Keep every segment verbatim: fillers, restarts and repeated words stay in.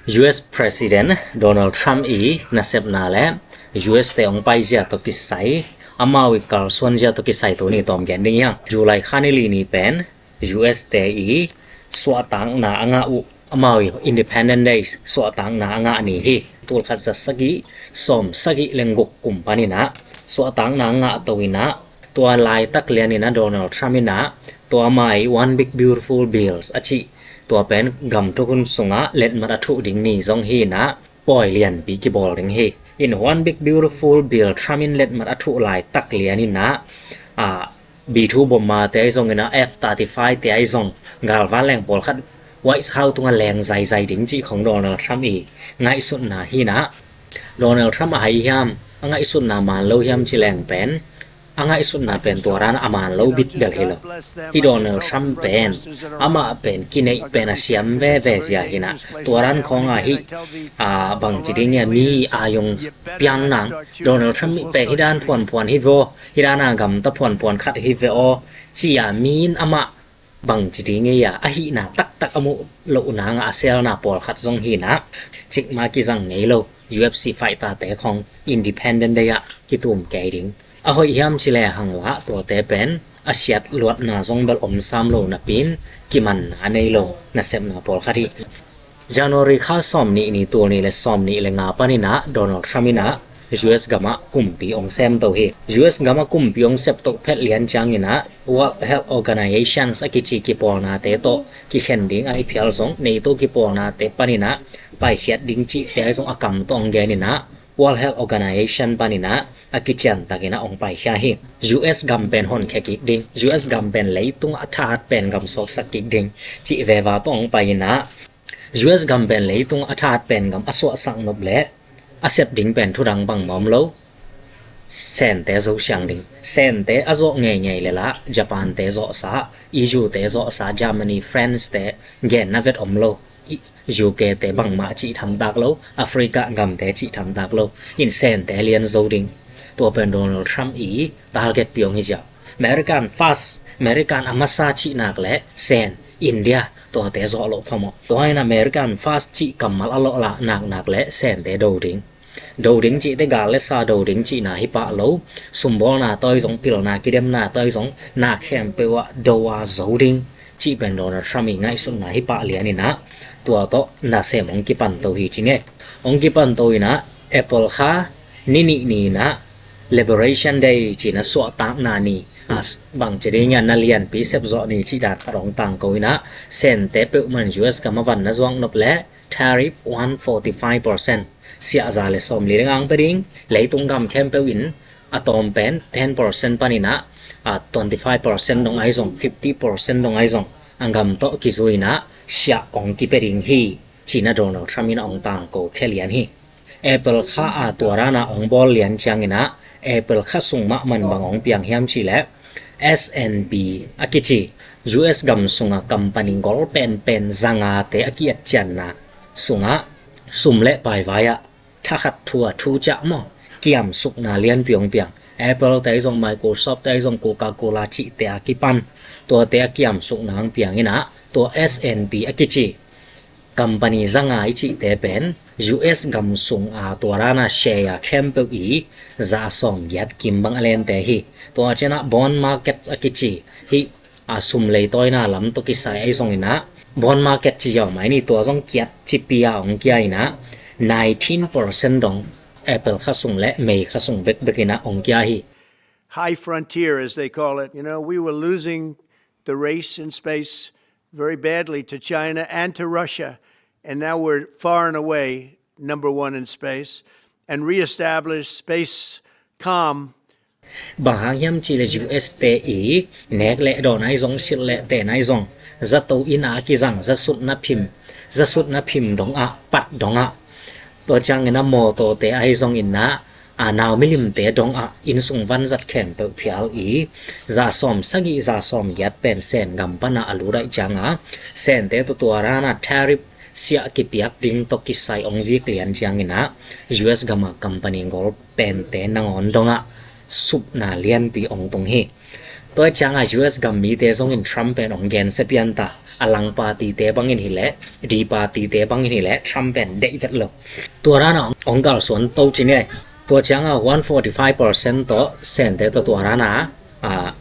U S President Donald Trump i nasepna le U S te hong paizia tawh kisai, amau i kalsuanzia tawh kisai tuni tawm gen ding hi hang. July kha ni li ni pen U S te i suahtakna a ngah uh, amau i Independence Day suahtakna a ngah ni hi. Tulkhat za sagih sawm sagih le guk kum panin ah suahtakna a ngah to in ah, tua laitak lian in ah Donald Trump in ah tua amah i One Big Beautiful Bills a cih, tua pen gam thuk hun sungah letmat a thuh ding ni zong hi in ah, pawi lianpi kibawl ding hi. In One Big Beautiful Bill Trump in letmat a thuh laitak lian in ah, ah, B two bomber te ahi zong in ah, F thirty-five te ahi zong, galvan leng pawlkhat White House tungah leng zaizai ding cih khong Donald Trump i ngaihsutna hi in ah, Donald Trump a hai hiam, a ngaihsutna man lo hiam ci leng pen, a ngaihsutna pen tua dan a man lo bit bel hi lo. Hih Donald Trump pen, amah pen kineih pen a siam veve zia hi in ah, tua dan khawng ah hih, ah, bangci ding a mi a yong piang nang, Donald Trump pen hih dan phuanphuan hi vaw, hih dan a gamta phuanphuan khat hi ve aw, ci a mi in amah bangci ding ei a, a hihna taktak a muh loh nang a, a selna pawlkhat zong hi in ah, cikmah kizang ngei lo U F C fighter te khong Independence Day ah kitum kei ding. A hoih hiam ci le hang lah, tuate pen a siat luatna zong bel om sam lo napi in, kimanna a nei lo nasepna pawlkhat hi. January kha sawm nih ni, tul nih le sawm nih le nga panin ah Donald Trump in ah U S gamah kumpi hong sem to hi. U S gamah kumpi hong sep to phet lian ciangin ah World Health Organizations a kici kipawlnate tawh kikhen ding a i phial zong, NATO kipawlnate panin ah paikhiat ding cihte ahi zong a kam tawh hong gen in ah, World Health Organization panin ah a kiciantakin ah hong paikhia hi. U S gam pen honkhia kik ding, U S gam pen leitung a thahat pen gam suaksak kik ding cih veva tawh hong pai in ah, U S gam pen leitung a thahat pen gam a suahsak nop leh a sep ding pen thudang bangmah om lo. Sente zo siang ding. Sente a zawh ngeingei le lah, Japan te zawhsa, E U te zawhsa, Germany, France te genna vet om lo. U K te bangmah cih thamtak lo, Africa gamte cih thamtak lo. In Sente lian zo ding. Tua pen Donald Trump i target piong hi ziau. American first, American a masa cih nak leh Sen, India, tuate zawh loh phamawh. Tua in American first cih kammal a lawh lah nak nak leh Sente do ding. Do ding cihte gal le sa do ding cihna hi pah lo. Sumbawlna tawi zong, pilna kidemna tawi zong, na khempeuh ah do a zo ding cih pen Donald Trump i ngaihsutna hi pah lian in ah, tua tawh nasem hong kipan to hi ci nge. Hong kipan to in ah, April kha ni nih ni in ah Liberation Day ci in ah, suahtakna ni, a, bangci ding a na lianpi sepzawh ni cih dan khat hong tangko in ah, Sente peuhmah in U S gam a van na zuak nop leh tariff one forty five percent, siah za le sawmli le nga hong pia ding. Leitung gam khempeuh in a tawm pen ten percent panin ah, a, twenty five percent dong ahi zong, fifty percent dong ahi zong, a gam tawh kizui in ah siah hong kipia ding hi ci in ah Donald Trump in ah hong tangko khia lian hi. April kha a tua dan a hong bawl lian ciangin ah, April kha sung mahmah in bang hong piang hiam cih leh, S and P a kici, U S gam sunga company gol penpen zangate a ki-etcianna sungah sum le paivai ah thakhat thu a thu ciah maw, kiamsukna lianpi hong piang. Apple te ahi zong, Microsoft te ahi zong, Coca-Cola cihte a kipan, tuate a kiamsukna hong piang in ah, tua S and P a kici company zanga i cihte pen U S gam sunga tua dan a share khempeuh i za sawm giat kim bang a lente hi. Tua ciang ah bond market a kici hih, a, sum leitawina lam tawh kisai ahi zongin ah, bond market ci ziau mai ni, tua zong kiat cipi a hong kia in ah, nineteen percent dong April kha sung le May kha sung bekbek in ah hong kia hi. High frontier, as they call it. You know, we were losing the race in space very badly to China and to Russia, and now we're far and away number one in space, and reestablish space calm. Bang hang hiam cih leh U S te i nek le dawn ahi zong, silh le ten ahi zong, zato inn a kizang, zasutna phim, zasutna phim dong ah, pat dong ah, tua ciangin a mawtawte ahi zongin ah, a, nau milimte dong ah, inn sung vanzat khempeuh phial i, za sawm sagih, za sawm giat pen Sen gam pan ah a lut ahih ciang a, Sente tawh tua dan a tariff siah kipiak ding tawh kisai hong vik lian ciangin ah, U S gam a company gol pente nangawn dong ah supna lianpi hong tung hi. Tua ciang a U S gam mite zongin Trump pen hong gensia pian ta. A lang party te bangin hileh, di party te bangin hileh Trump pen deih vet lo. Tua dana ong kalsuan to ci ni. Tua cianga one forty five percent tawh Sente tawh tua dana a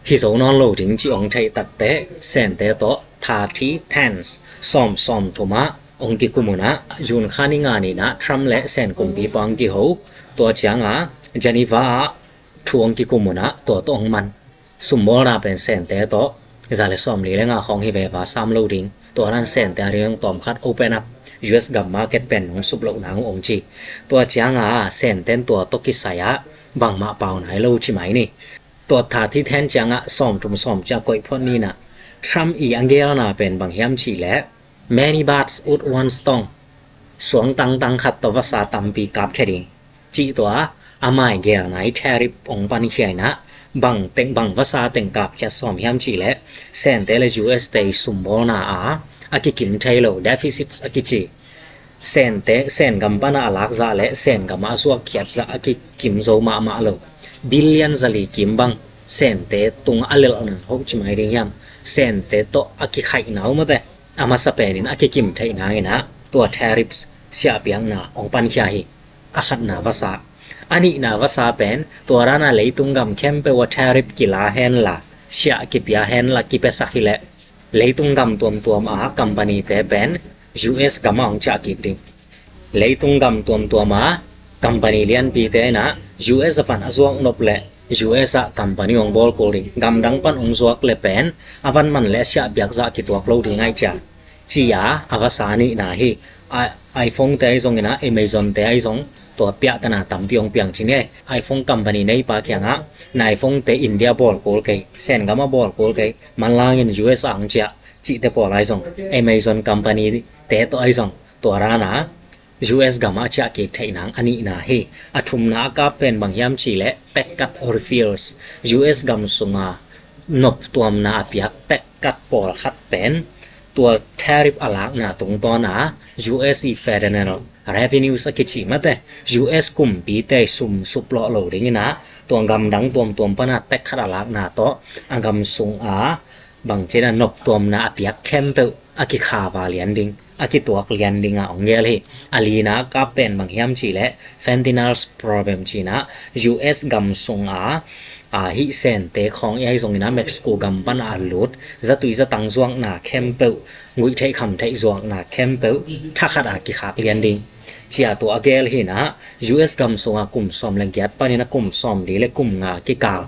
hi zo nawn lo ding ci ong theih takteh Sente tawh thirty tenths, sawm sawm thumah ong kikum unah, June kha ni nga ninah Trump le Sen kumpipa ong kiho. Tua cianga Geneva ah thu ong kikum unah tua tawh ong man. Sumbawlna pen Sente tawh za le sawm li le nga khawng hi veva sam lo ding. Tua dan Sente a ding tawm khat open up, U S gam market pen nong sup loh nang ong ci. Tua cianga Senten tua tawh kisai ah bangmah pau nai lo ci mai ni. Tua thirty tenths ciangah sawm thum sawm ciah koih phot ninah Trump i a gelna pen bang hiam cihleh, many birds with one stone, suang tangtang khat tawh vasa tampi kapkhia ding cih tua a mai gelna i tariff ong pankhia inah, bang teng bang vasa teng kapkhia sawm hiam cihleh, Sente le U S te i sumbawlna a a kikim thei lo, deficits a kici. Sente, Sen gam pana a lakzah le Sen gam a zuakkhiatzah a kikim zo mahmah lo. Billion zali kim bang Sente tungah a lelhna hoh ci mai ding hiam? Sente tawh a kikhaihna uh mate a masa penin a kikim theih nanginah tua tariffs siahpiakna ong pankhia hi. A khatna vasa. A nihna vasa pen tua dana leitung gam khempeuh a tariff kila henla, siah kipia henla kipiasak hileh leitung gam tuamtuam a company te pen U S gam a ong ciah kik ding. Leitung gam tuamtuam a company lianpite inah U S a van a zuak nop le U S ah company ong bawl kul ding. Gamdang pan ong zuak le pen a van man le a siah biakzah kituak lo ding aih cia. Cia a vasa nihna hi. iPhone te ahi zongin ah, Amazon te ahi zong tua piahtana tampi ong piang ci ni. iPhone company neipa kiangah na iPhone te India bawl kul kei, Sen gam a bawl kul kei, manlangin U S a ong ciah cihte pawl ahi zong, Amazon company te tawh ahi zong tua dana U S gam a ciah kik theih nang a nihna hi. A thumna a kap pen bang hiam cihleh, tax cut repeals. U S gam sunga noptuamna a piak tax cut pawlkhat pen tua tariff a lakna tungtawna U S i federal revenues a kici mate, U S kumpite sum suplawh lo dinginah tua gamdang tuamtuam pana tax cut a lakna tawh a gam sunga bangcina noptuamna a piak khempeuh a kikhava lian ding, a kituak lian dinga ong gel hi. A lina kap pen bang hiam cihleh, fentanyl problem cinah U S gam sunga a hih Sente khawng i ahi zonginah Mexico gam pana a lut zatui zatang zuakna khempeuh, guihtheih khamtheih zuakna khempeuh thakhat a kikhak lian ding cia tua a gel hinah, U S gam sunga kum sawm le giat panin a kum sawm li le kum nga kikal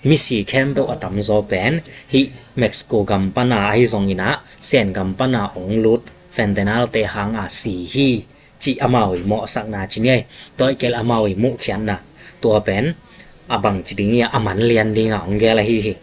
misi khempeuh a tamzaw pen hih Mexico gam pana ahi zonginah Sen gam pana ong lut fentanyl te hanga si hi cih amau i mawhsakna ci ni. Tua i kel amau i muhkhiatna tua pen a bangci ding i a man lian dinga ong gel ahi hi.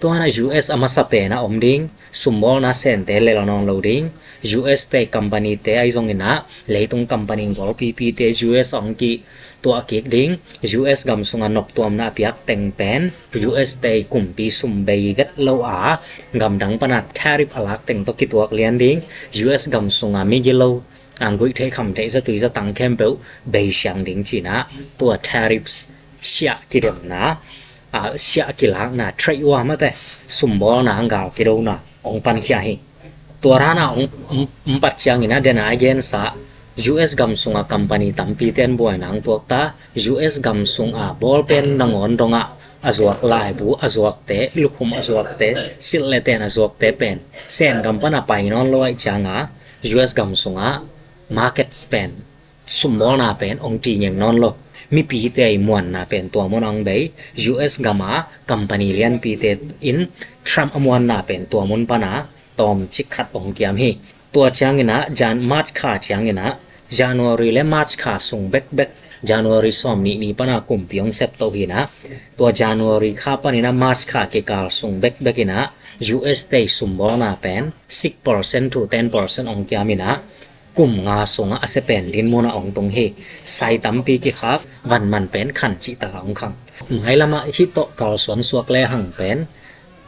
Tua hanah U S a masa pena om ding, sumbawlna Sente lel a nawn lo ding, U S te company te ahi zonginah leitung company golpipite U S a ong kituah kik ding, U S gam sunga noptuamna a piak teng pen U S te kumpi sum bei vet lo a gamdang pana tariff a lak teng tawh kituak lian ding, U S gam sunga migilo, a guihtheih khamtheih zatui zatang khempeuh bei siang ding cinah tua tariffs siah kidemna, a siah kilakna, trade war mate, sumbawlna a gal kidona ong pankhia hi. Tua dana ong, ong, ong pat cianginah dena a gensa U S gam sunga company tampite in buaina ong tuakta, U S gam sunga bawlpen nangawn dongah a zuak laibu a zuakte, lukhum a zuakte, silh le ten a zuakte pen Sen gam pana pai nawn lo aih cianga U S gam sunga markets pen, sumbawlna pen ong tingeng nawn lo. Mipite i muanna pen tua mun ong bei, U S gama company lianpite in Trump a muanna pen tua mun pana tawmcik khat ong kiam hi. Tua cianginah Jan, March kha cianginah, January le March kha sung bekbek, January sawm nih ni pana kumpi ong septo hinah, tua January kha paninah March kha kikal sung bekbek inah U S te i sumbawlna pen six percent to ten percent ong kiam inah, kum nga sungah a sia pen dinmun a ong tung hi. Sai tampi kikhak, vanman pen khan cihtak a ong khang. Mailamah hih tawh kalsuan suak lehang pen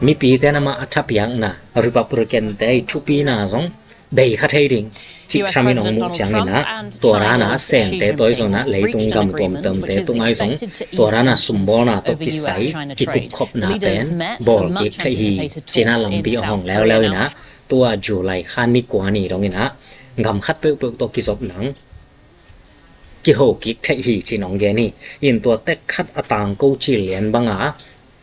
mipite namah a thapiakna, Republican te i thupina zong bei kha thei ding cih Trump in ong muh cianginah, tua dana Sente tawh ahi zonginah leitung gam tuamtuamte tung ahi zong tua dana sumbawlna tawh kisai kikupkhopna pen bawl kik thei hi. Cinah lampi ong hong leuleu inah Tua July kha ni kua ni dongin ah gam khat peuhpeuh tawh kizop nang kiho kik theih hi ci-in hong gen hi. In tua tek khat a tangko cil lian banga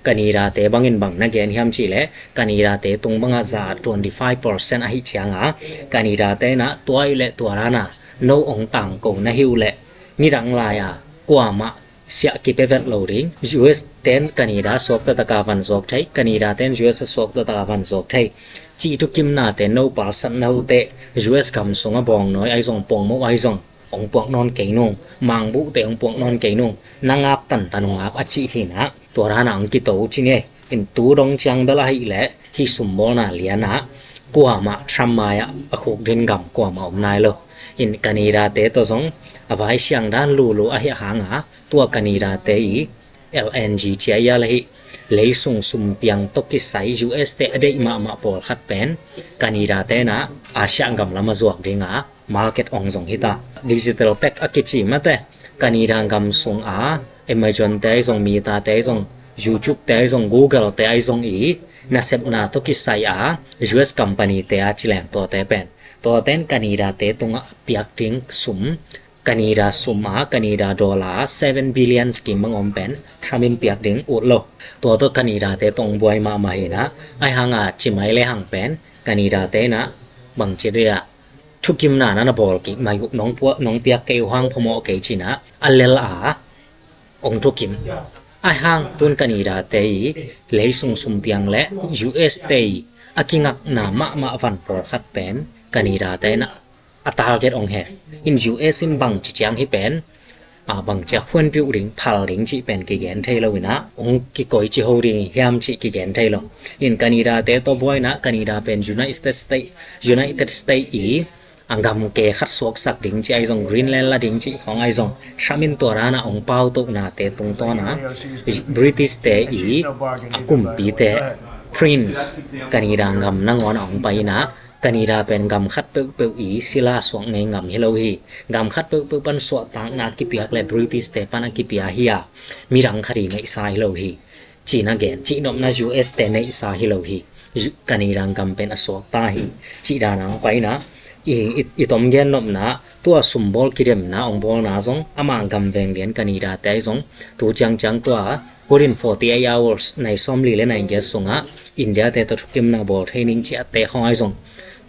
Canada te bangin bang na gen hiam cih leh, Canada te tung banga za twenty five percent ahi cianga Canada te in ah tua ahih leh tua dan a no hong tangko na hi uh leh nidang lai-a kuamah siah kipia vet lo ding. U S ten Canada suak taktak a van zuak thei, Canada ten U S a suak taktak a van zuak thei cih thukimnate no palsatna uh teh U S gam sungah bawngnawi ahi zong, pongmoh ahi zong hong puak nawn kei nung, mangbuhte hong puak nawn kei nung, na ngap tantan uh ngap a cih hi in ah tua dan a hong kito uh ci ni. In tu dong ciang bel ahih leh hih sumbawlna lian ah kuamah Trump mai-ah a khuk ding gam kuamah om nai lo. In Canada te tawh zong a vai siang dan lulu ahi hanga tua Canada te i L N G ci a, ia le hih leisung sumpiang tawh kisai U S te a deih mahmah pawlkhat pen Canada te in ah Asia gam lam a zuak dinga market ong zong hi ta. Digital tech a kici mate Canada gam sunga Amazon te ahi zong, Meta te ahi zong, YouTube te ahi zong, Google te ahi zong i nasepna tawh kisai a U S company te a ci leng tuate pen, tuate in Canada te tungah piak ding sum, Canada sum a, Canada dollar seven billion kim bang om pen Trump in piak ding ut lo. Tua tawh Canada te tawh hong buai mahmah hi in ah, ahi hanga ci mai le hang pen Canada te in ah bangci dia thukimna na na bawl kik mai uh, nong puak, nong piak kei uh hang phamawh kei ci in ah a lel a hong thukim. Ahi hang tun Canada te i leisung sumpiang le U S te i a kingakna mahmah van pawlkhat pen Canada te in ah a target hong he. In U S in bangci ciang hih pen a bangci a khuanpiuh ding, phal ding cih pen kigen thei lo in ah hong kikoici ho ding hiam cih kigen thei lo. In Canada te tawh buai in ah Canada pen United States, United States i a gamke khat suaksak ding cih ahi zong, Greenland la ding cih khawng ahi zong, Trump in tua dan a hong pautohnate tungtawn a British te i a kumpite, Prince, Canada gam nangawn a hong pai in ah Canada pen gam khat peuhpeuh i sila suak ngei gam hi lo hi. Gam khat peuhpeuh pan suahtakna a kipiak le British te pan a kipia hi a, midang khat i neihsa hi lo hi. Cih na gen, cihnopna U S te neihsa hi lo hi. U-, Canada gam pen a suakta hi. Cih dan a hong pai in ah i, i, i tom gennopna, tua sumbawl kidemna hong bawlna zong ama gam veng lian Canada te ahi zong tu ciangciang tua within forty eight hours, nai sawmli le nai giat sungah India te tawh thukimna bawl thei ning cih a te khawng ahi zong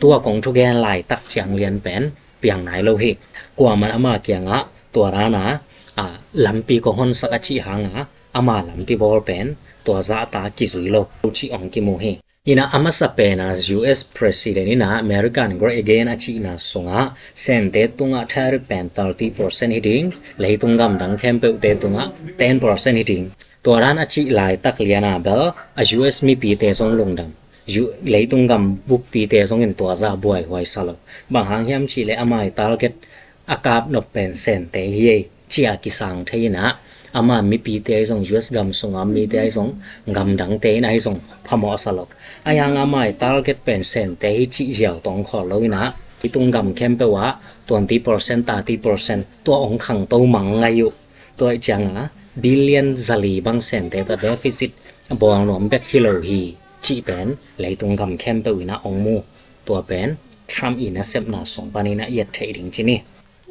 tua kong thugen laitak ciang lian pen piang nai lo hi. Kuaman ama kiangah tua dan a, a, lampi kong honsak a cih hanga ama lampi bawl pen tua zahta kizui lo cih hong kimu hi. In ah a masa pen a U S President in ah American Great Again a cihna sungah Sente tungah tariff pen thirty percent hi ding, leitung gam dang khempeuhte tungah ten percent hi ding. Tua dan a cih laitak lian a bel a U S mipite zong lungdam, U-, leitung gam buppite zong in tua zah buaihuai sa lo. Bang hang hiam cih leh ama i target a kapnop pen Sente hi ei ci a kisang thei in ah ama mipite ahi zong, U S gam sunga mite ahi zong, gam dangte in ahi zong phamawh sa lo. Ahi hang ama i target pen Sente hi cih ziau tawh hong khawl lo in ah leitung gam khempeuh ah twenty percent, thirty percent tua hong khangto mang ngai uh. Tua ih cianga billion zali bang Sente tawh deficit a bawl nuam bek hi lo hi cih pen leitung gam khempeuh in ah hong mu. Tua pen Trump i nasepna sung panin ah i et theih ding ci ni.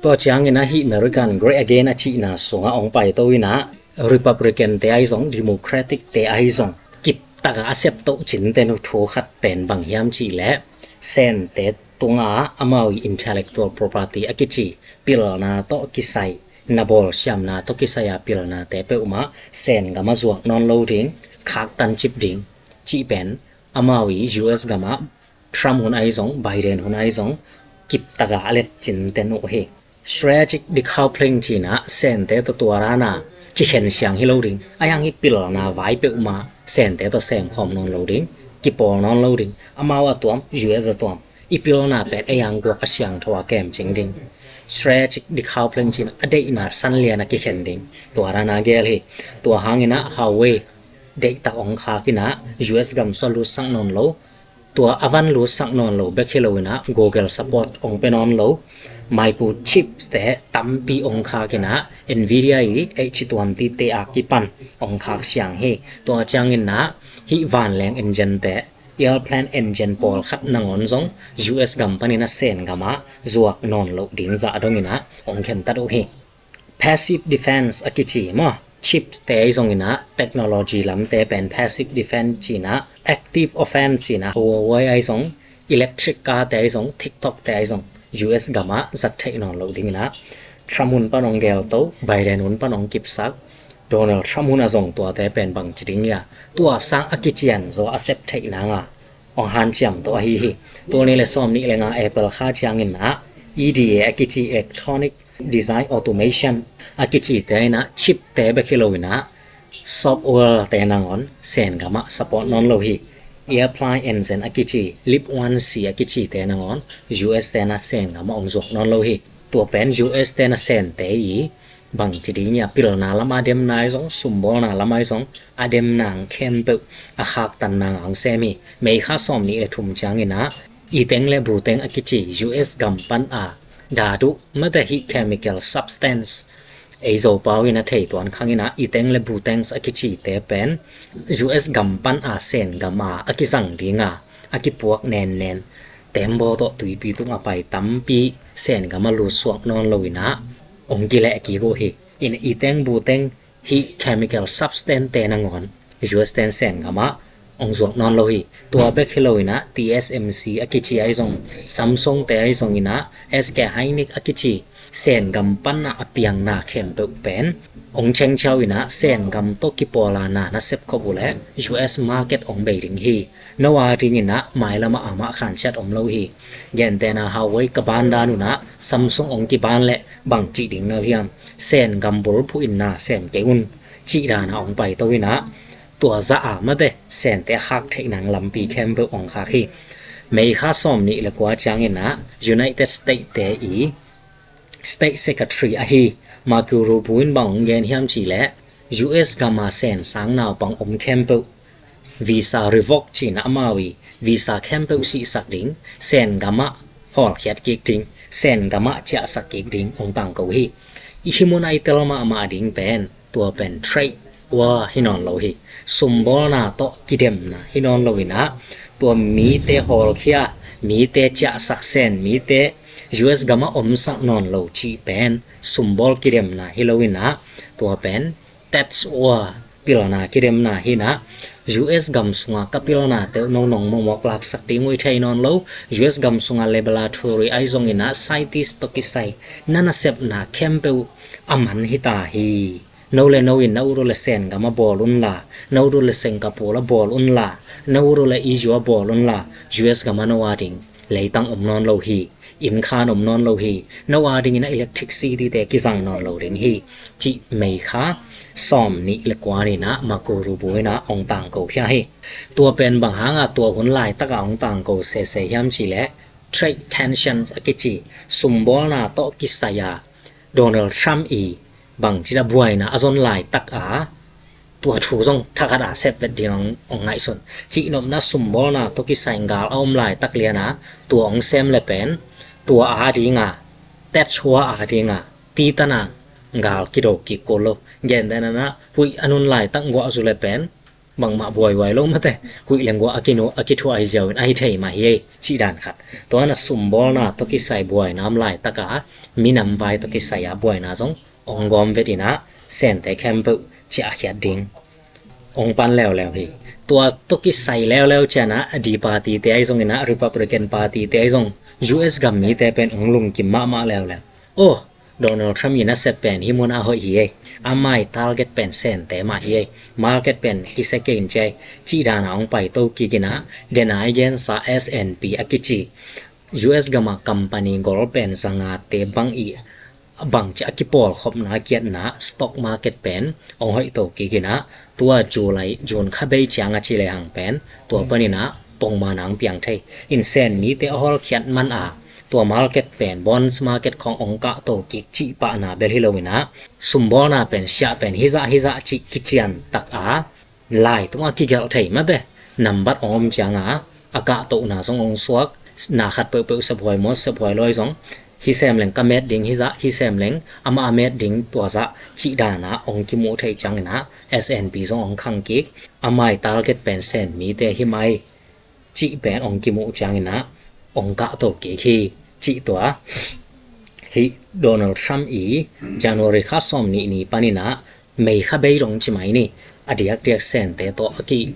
Tua ciangin ah hih American Great Again a cihna sungah hong paito in ah Republican te ahi zong, Democratic te ahi zong kiptaka a septoh cinten uh thu khat pen bang hiam cih leh Sente tunga amau i intellectual property a kici pilna tawh kisai, na bawlsiamna tawh kisai a pilnate peuhmah Sen gam a zuak nawn lo ding, khaktan cip ding cih pen amau i U S gamah Trump hun ahi zong, Biden hun ahi zong kiptaka a let cinten uh hi. Strategic decoupling ci-in ah Sente tawh tua dan a kikhen siang hi lo ding. Ahi hang hih pilna vai peuhmah Sente tawh semkhawm nawn lo ding, kipawl nawn lo ding. Amau a tuam, U S a tuam. I pilna pen ei hang guak a siangtho a kemcing ding. Strategic decoupling ci-in a deihna sanlian a kikhen ding. Tua dan a gel hi. Tua hangin ah Huawei deihtak hong khak in ah U S gam sung a lutsak nawn lo. Tua a van lutsak nawn lo bek hi lo in ah Google support hong pia nawn lo. Microchips te tampi hong khak in ah Nvidia i H twenty te a kipan hong khak siang hi. Tua ciangin ah hih vanleng engine te airplane engine pawlkhat nangawn zong U S gam panin a Sen gamah zuak nawn loh ding zah dongin ah hong khentat uh hi. Passive defense a kici maw, chip te ahi zongin ah technology lamte pen passive defense ci-in ah, active offense ci-in ah Huawei ahi zong, electric car te ahi zong, TikTok te ahi zong U S gamah zat theih nawn loh dingin ah Trump hun pan hong gelto, Biden hun pan hong kipsak, Donald Trump hun a zong tuate pen bangci ding hia, tua sang a kician zaw a sep theih nanga hong hanciam tawh ahi hi. Tul nih le sawm nih le nga April kha ciangin ah E D A a kici, Electronic Design Automation a kicite in ah chip te bek hi loin ah software te nangawn Sen gamah support nawn lo hi. Airplane engine a kici, LEAP one C a kicite nangawn U S te in ah Sen gamah hong zuak nawn lo hi. Tua pen U S te in ah Sente i bangci ding hia, pilna lam a demna ahi zong, sumbawlna lam ahi zong a demna khempeuh a khaktanna hong sem hi. May kha sawm nih le thum ciangin ah iteng le buteng a kici U S gam pan a dadu mate, hih chemical substance ei Zopau in a thei tuan khangin ah iteng le buteng a kicite pen U S gam pan a Sen gam a a kizang dinga a kipuak nennen, tembaw tawh tuipi tung a pai tampi Sen gam a lut suak nawn loin ah hong kileh kik uh hi. In iteng buteng hih chemical substance te nangawn U S ten Sen gamah hong zuak nawn lo hi. Tua bek hi loin ah T S M C a kici ahi zong, Samsung te ahi zongin ah S K Hynix a kici Sen gam pan a a piangna khempeuh pen hong chengchau in ah Sen gam tawh kipawl a na na sep khop uh leh U S market hong bei ding hi. No a dingin ah mailam ah amah khanciat om lo hi. Gentehna Huawei ka ban dan un ah Samsung hong kiban leh bangci ding na hiam, Sen gam bulphuh in na sem kei un, cih dan a hong paito in ah tua zah a mate Sente a khak theih nang lampi khempeuh hong khak hi. May kha sawm nih le kua ciangin ah United States te i State Secretary ahi Marco Rubio in bang hong gen hiam cih leh, U S gam a Sen sang naupang om khempeuh visa revoke ci-in ah amau i visa khempeuh sihsak ding, Sen gamah hawlkhiat kik ding, Sen gamah ciahsak kik ding hong tangko hi. I hih mun a i tel mahmah ding pen tua pen trade war hi nawn lo hi. Sumbawlna tawh kidemna hi nawn loin ah tua mite hawlkhia, mite ciahsak, Sen mite U S gamah omsak nawn lo cih pen sumbawl kidemna hi loin ah tua pen tax war, pilna kidemna hi in ah, U S gam sunga ka pilnate uh no nong mawkmawk laksak ding uh i thei nawn lo. U S gam sunga laboratory ahi zongin ah scientist tawh kisai na nasepna khempeuh a man hi ta hi. No le no in na ut uh leh Sen gam a bawl un la, na ut uh leh Singapore a bawl un la, na ut uh leh E U a bawl un la, U S gam a no a ding leitang om nawn lo hi. Inn khan om nawn lo hi. No a dingin ah electricity te kizang nawn lo ding hi, cih May kha sawm nih le kua ni-in ah Marco Rubio in ah hong tangko khia hi. Tua pen bang hanga tua hun laitak a hong tangko sese hiam cih leh trade tensions a kici sumbawlna tawh kisai a Donald Trump i bangci dan buaina a zon laitak a tua thu zong thakhat a sep vet ding hong ngaihsun. Cihnopna sumbawlna tawh kisai gal a om laitak lian a tua hong sem le pen tua a dinga, tax war a dinga, titana gal kido kik kul lo. Gentehna in ah huih a nun laitak guah zu le pen bangmah buaihuai lo mate, huih le guah a kinu a kithuah hi ziau in ahi thei mah hi ei, cih dan khat. Tua na sumbawlna tawh kisai buaina om laitak a minam vai tawh kisai a buaina zong hong gawm vet in ah Sente khempeuh ciahkhiat ding hong pan leuleu hi. Tua tawh kisai leuleu ciang ah D party te ahi zongin ah Republican Party te ahi zong U S gam mite pen hong lungkim mahmah leuleu. Aw, Donald Trump i nasep pen hih mun ah hoih hi ei. Ama i target pen Sente mah hi ei. Market pen kisia kei in ci ei, cih dan a hong paito kik in ah, dena i gensa S and P a kici U S gam a company gol pen zangate bang i bangci a kipawlkhopna a kiatna stock market pen hong hoihto kik in ah, tua July, June kha bei ciang a ci lehang pen tua panin ah pongman a hong piang thei. In Sen mite a hawlkhiat man a tua market pen, bonds market khawng hong kahto kik cih pahna bel hi loin ah, sumbawlna pen siah pen hizah hizah cih kician tak a, lai tungah kigelh thei mate, nambat hong om ciang a, a kahtohna zong hong suak, na khat peuhpeuh sephuai maw sephuai lo ahi zong, hih sem leng ka met ding hizah, hih sem leng amah a met ding tua zah, cih dan a hong kimuh theih ciangin ah S and P zong hong khang kik. Ama i target pen Sen mite hi mai. cih pen hong kimuh ciangin ah hong kahto kik hi, cih tua. Hih Donald Trump i January kha sawm nih ni panin ah May kha bei dong ci mai ni, a diakdiak Sente tawh a ki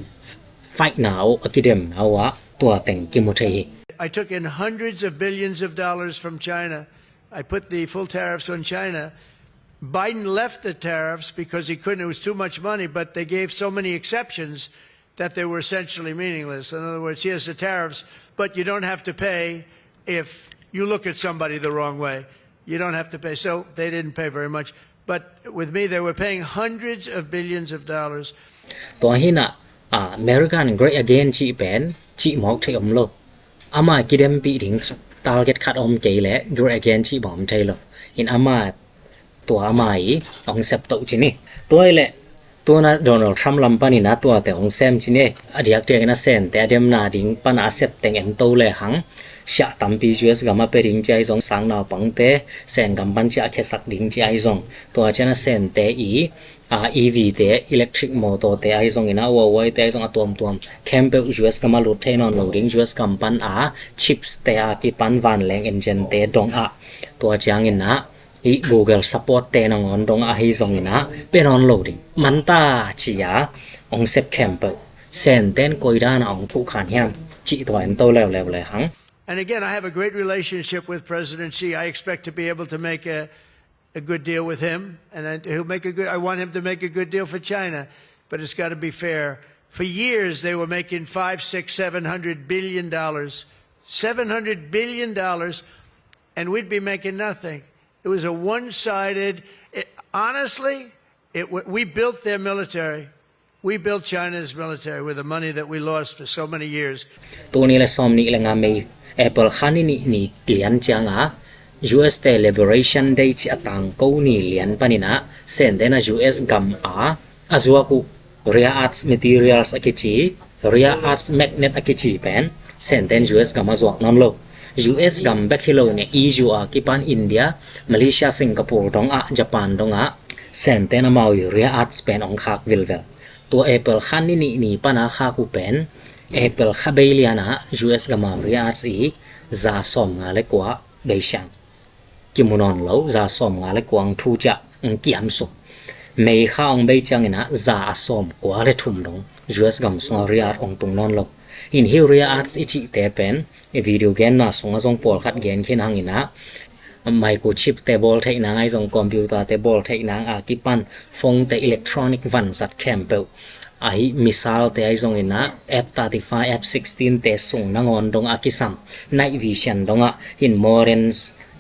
fight na uh, a kidem na uh ah tua teng kimu thei hi. I took in hundreds of billions of dollars from China. I put the full tariffs on China. Biden left the tariffs because he couldn't. It was too much money, but they gave so many exceptions that they were essentially meaningless. In other words, here's the tariffs, but you don't have to pay if you look at somebody the wrong way. You don't have to pay. So they didn't pay very much. But with me, they were paying hundreds of billions of dollars. Tua hi-in ah, ah, American great again cih pen cih mawk thei om lo. Ama kidempih ding target khat om kei leh great again cih bang om thei lo. In ama tua ama i hong sep toh ci ni. Tua hi leh tua na Donald Trump lam panin ah tuate hong sem ci ni. A diakdiakin a Sente a demna ding pan a sep teng en to lehang, siah tampi U S gam a pia ding ci ahi zong, sang naupangte Sen gam pan ciah khiasak ding ci ahi zong, tua ciang a Sente i, a, E V te, electric motor te ahi zongin ah, Huawei te ahi zong, a tuamtuam khempeuh U S gam a lut thei nawn lo ding, U S gam pan a chips te a kipan vanleng engine te dong ah, tua ciangin ah i Google support te nangawn dong ahi zongin ah pia nawn lo ding, man ta ci-a hong sep khempeuh Sente'n koi dan a hong phuhkhan hiam cih tua en to leuleu lehang. And again, I have a great relationship with President Xi. I expect to be able to make a, a good deal with him, and I, he'll make a good, I want him to make a good deal for China, but it's got to be fair. For years, they were making five, six, seven hundred billion dollars, seven hundred billion dollars, and we'd be making nothing. It was a one-sided, it, honestly, it, we built their military. We built China's military with the money that we lost for so many years. Tul nih le sawm nih le nga May, April kha ni nih ni lian ciang a, U S te Liberation Day ci a tangko ni lian panin ah Sente'n a U S gam a a zuak uh rare earth materials a kici, rare earth magnet a kici pen Sente'n U S gam a zuak nawn lo. U S gam bek hi lo in ah E U a kipan India, Malaysia, Singapore dong ah, Japan dong ah Sente'n amau i rare earth pen hong khak vilvel. Tua April kha ni nih ni pan a khak uh pen April kha bei lian ah U S gam a rare earth i za sawm nga le kua bei siang kimu nawn lo, za sawm nga le kua hong thu ciah, hong kiam suk. May kha hong bei ciangin ah za a sawm kua le thum dong U S gam sungah rare earth hong tung nawn lo. In hih rare earth i cihte pen i video genna sungah zong pawlkhat gen khin hangin ah, microchip te bawl theih nang ahi zong, computer te bawl theih nang a kipan, phone te, electronic vanzat khempeuh, ahi missile te ahi zongin ah, F thirty-five, F sixteen te sung nangawn dong a kisam, night vision dong ah, in modern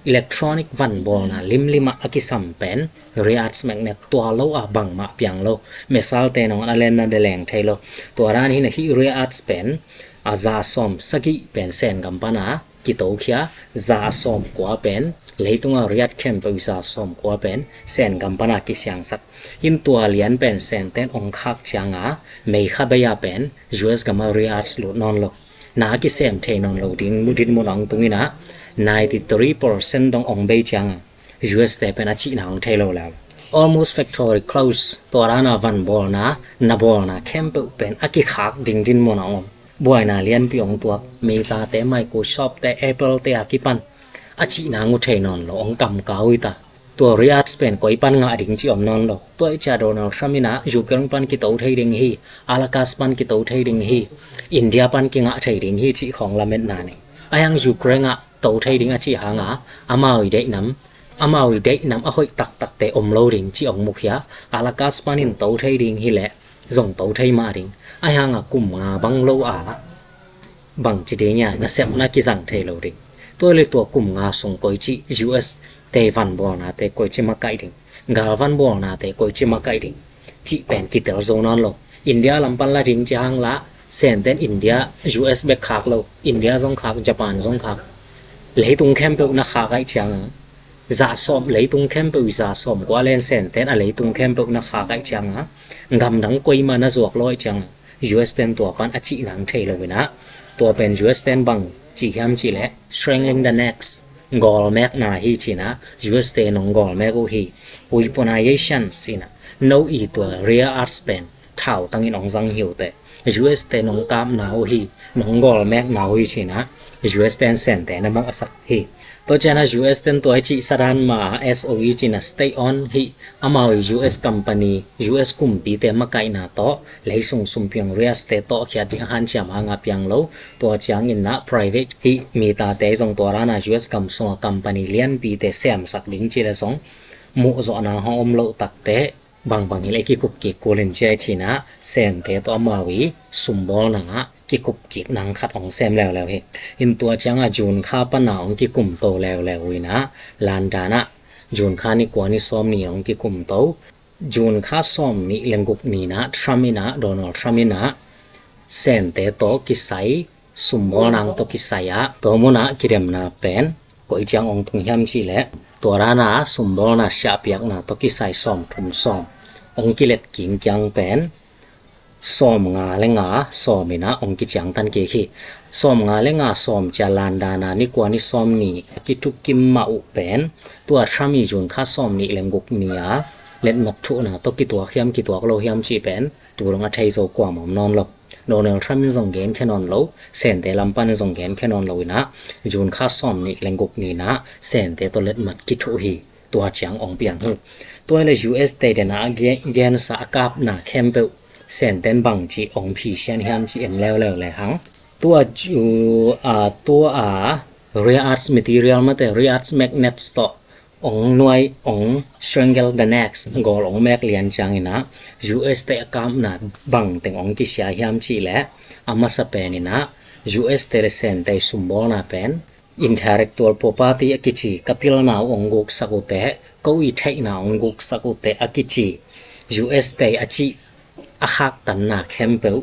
electronic van bawlna limlim ah a kisam pen rare earth magnet, tua lo a bangmah piang lo. Missile te nangawn a lenna de leng thei lo. Tua dan hi-in ah hih rare earth pen a za sawm sagih pen Sen gam pan a kitokhia, za a sawm kua pen leitung a rare earth khempeuh i za sawm kua pen Sen gam pan a kisiangsak. In tua lian pen Sente'n hong khak ciang a May kha bei a pen U S gam a rare earth lut nawn lo. Na a kisem thei nawn lo ding mu, dinmun a hong tung in ah, ninety three percent dong hong bei ciang a U S te pen a cihna hong thei lo lel. Hormuz factory close, tua dan a van bawlna, na bawlna khempeuh pen a kikhak ding dinmun a hong om. Buaina lianpi hong tuak, Meta te, Microsoft te, Apple te a kipan a cihna hong thei nawn lo, hong kamkau hi ta. Tua rare earth pen koi pan ngah ding cih om nawn lo. Tua hi ciang Donald Trump in ah Ukraine pan kito thei ding hi, Alaska pan kito thei ding hi, India pan kingah thei ding hi cih khawng lametna nei. Ahi hang Ukraine ah to thei ding a cih hang a, amau i deihnam, amau i deihnam a hoih taktakte om lo ding cih hong mukhia, Alaska panin to thei ding hi leh zong to thei mah ding. Ahi hang a kum nga bang lo a bangci ding hiam, nasepna kizang thei lo ding. Tua leh tua kum nga sung koici U S te van bawlnate koici makaih ding, gal van bawlnate koici makaih ding cih pen kitel zo nawn lo. India lam pan la ding ci hang lah, Sente'n India, U S bek khak lo, India zong khak, Japan zong khak. Leitung khempeuh na khak ahih ciang a, za sawm, leitung khempeuh i za sawm kua len Sente'n a leitung khempeuh na khak ahih ciang a, gamdang koimah na zuak lo ahih ciang a, U S te'n tua pan a cihna hong thei lo in ah, tua pen U S te'n bang ci hiam cih leh, strangling the next, gawlmekna hi ci-in ah, U S te nong gawlmek uh hi, weaponization ci-in ah, no i tua rare earth pen thautangin hong zang hi uh teh, U S te nong kapna uh hi, nong gawlmekna uh hi cinah U S ten Sente na mawhsak hi. Tua cianah U S ten tua i cih sadan ma a S O E cinah state on hi, amau i U S company, U S kumpite makaihna tawh leisung sumpiang rias te tawh khiat ding a hanciam hanga piang lo. Tua cianginah private hi, mitate zong tua dana U S gam sunga company lianpite semsak ding ci le zong muhzawhna hong om loh takte bangbang hileh kikup kik kulin cia i cinah Sente tawh amau i sumbawlna ah kikup kik nang khat hong sem leuleu hi. In tua ciangah June kha pana hong kikumto leuleu inah landanah June kha ni kua ni sawm ni hong kikumto. June kha sawm nih lengguk ninah Trump inah, Donald Trump inah Sente tawh kisai, sumbawlnang tawh kisai ah tua munah kidemna pen koi ciang ong tung hiam cihleh, tua dana sumbawlna siahpiakna tawh kisai sawm thum sawm ong kilet kingkiang pen sawm nga le nga sawm inah ong kiciangtan kik hi. Sawm nga le nga sawm cia landana ni kua ni sawm ni a kitukim mah uh pen tua Trump i June kha sawm nih lengguk ni a letmat thuhna tawh kituak hiam kituak lo hiam cih pen tu dong a thei zo kuamah om nawn lo. Donald Trump in zong genkhia nawn lo, Sente lam pan in zong genkhia nawn lo inah June kha sawm nih lengguk ninah Sente tawh letmat kithuh hi. Tua ciang ong piang hi. Tua le U S te dena a gensa a kapna khempeuh Senten bangci ong phisian hiam ci en leuleu le hang. Tua cu a tua a rare earth material mate rare earth magnets tawh ong nuai ong strangle the next, gawl ong mek lian cianginah U S te a kapna bangteng ong kisia hiam cihleh, a masa peninah U S te le Sente sumbawlna pen intellectual property a kici, ka pilna uh ong guksak uhte, ko i theihna ong guksak uhte a kici U S te a cih a khaktanna khempeuh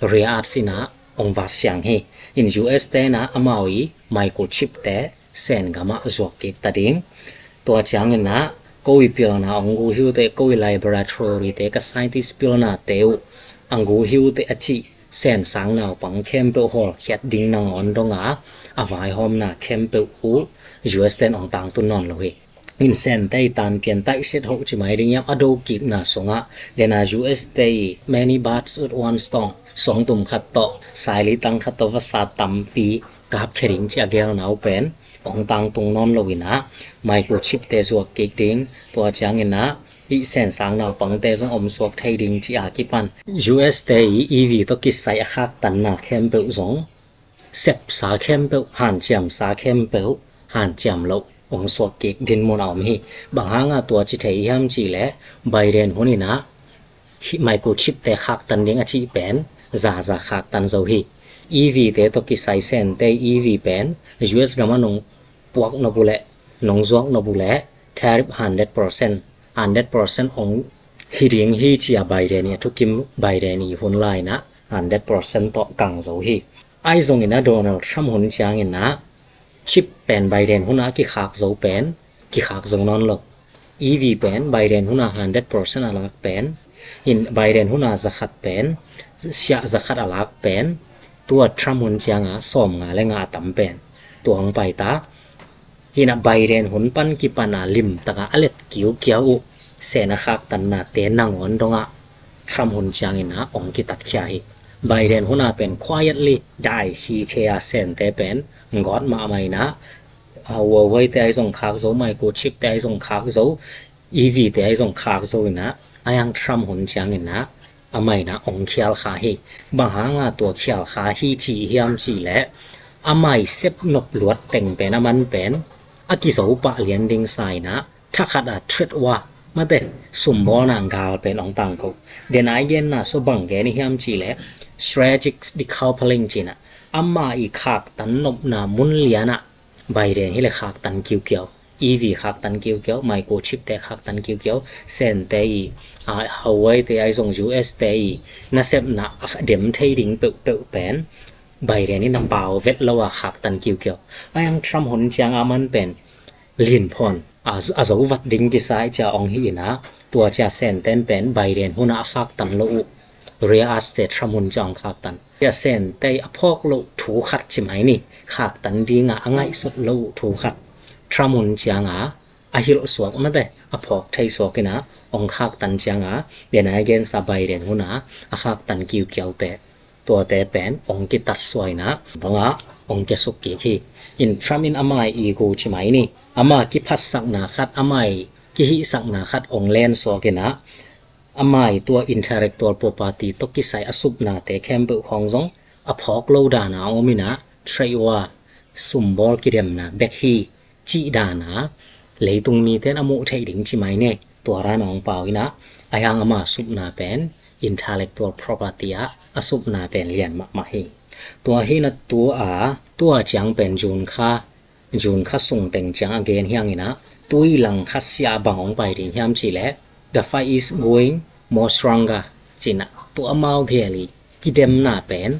rare earth inah ong vatsiang hi. In U S tenah amau i microchip te Sen gamah zuak kik ta ding. Tua cianginah ko i pilna ong guhiute, ko i laboratory te ka scientist pilna te uh ang guhiute a cih Sen sang naupang khempeuh hawlkhiat ding nangawn donga a vaihawmna khempeuh uh U S ten ong tangtun nawn lo hi. In Sente i tanpian taihset hoh ci mai ding hiam, a dokikna sungah dena U S te i many birds with one stone, suangtum khat tawh saili tang khat tawh vasa tampi kapkhia ding ci a gelna uh pen ong tangtung nawn lo inah microchip te zuak kik ding. Tua cianginah i Sen sang naupangte zong om suak thei ding ci a kipan U S te i E V tawh kisai a khaktanna khempeuh zong sepsa khempeuh, hanciamsa khempeuh hanciam loh ong suak kik dinmun a om hi. Bang hanga tua ci thei hiam cihleh, Biden hun inah microchip te khaktan ding a cih pen zaza khaktan zo hi. E V te tawh kisai Sente E V pen U S gamah nong puak nop uhleh, nong zuak nop uhleh tariff hundred percent, hundred percent ong hi ding hi ci a Biden i a thukim, Biden i hun lai inah hundred percent tawh kang zo hi. Ahi zongin a Donald Trump hun ciangin a chip pen Biden hun a kikhak zo pen kikhak zo nawn lo. E V pen Biden hun a hundred percent a lak pen, in Biden hun a zakhat pen, siah zakhat a lak pen, tua Trump hun ciang a sawm nga le nga a tam pen tua hong pai ta. Hinah Biden hun pan kipan a limtak a a let kiukiau uh Sen a khaktanna te nangawn dong ah Trump hun ciangin a hong kitatkhia hi. Biden hun a pen quietly dai hi khe a Sente pen gawt mahmah inah, a, Huawei te ahi zong khak zo, microchip te ahi zong khak zo, E V te ahi zong khak zo inah, a yang Trump hun ciangin a amah inah hong khial kha hi. Bang hanga tua khial kha hi ci hiam cihleh, amah i sep nop luat teng pen, a man pen a kizo pah lian ding sa inah, thakhat a threat wa mate, sumbawlna gal pen hong tangko. Den a i genna sua bang gen i hiam cihleh, strategic decoupling cinah, amah i khaktan nopna mun lianah Biden hi le khaktan kiukiau, E V khaktan kiukiau, microchip te khaktan kiukiau, Sente i, a, Huawei te ahi zong U S te i nasepna a dem thei ding peuhpeuh pen Biden in a pau vet lo a khaktan kiukiau. A yang Trump hun ciang a man pen linphawn a, a zo vat ding kisai cia hong hi inah, tua cia Senten pen Biden hun a a khaktan lo uh rare earth te Trump hun ciang hong khaktan. Cia Sente a phawk loh thu khat ci mai ni, khaktan ding a a ngaihsut lo uh thu khat Trump hun ciang a a hilh suak mate, a phawk thei suak inah hong khaktan ciang a, den a i gensa Biden hun a a khaktan kiukiau te tuate pen ong kitat suaina bangah ong kiasuk kik hi. In Trump in ama ii ego ci mai ni, ama kiphatsakna khat, ama ii kihihsakna khat ong lensuak inah, ama ii tua intellectual property tawh kisai a supnate khempeuh khawng zong a phawk lo dana ong om inah, trade war, sumbawl kidemna bek hi cih dana leitung mite in a muh theih ding ci mai ni. Tua dan ong pau inah, ahi hang ama supna pen intellectual property ah a supna pen lian mahmah hi. Tua hi inah tua, tua ciang pen June kha, June kha sung teng ciang a gen hi hang inah, tui lang kha sia bang ong pai ding hiam cih leh, "The fight is going more stronger," ci inah, tua amau gel ii kidemna pen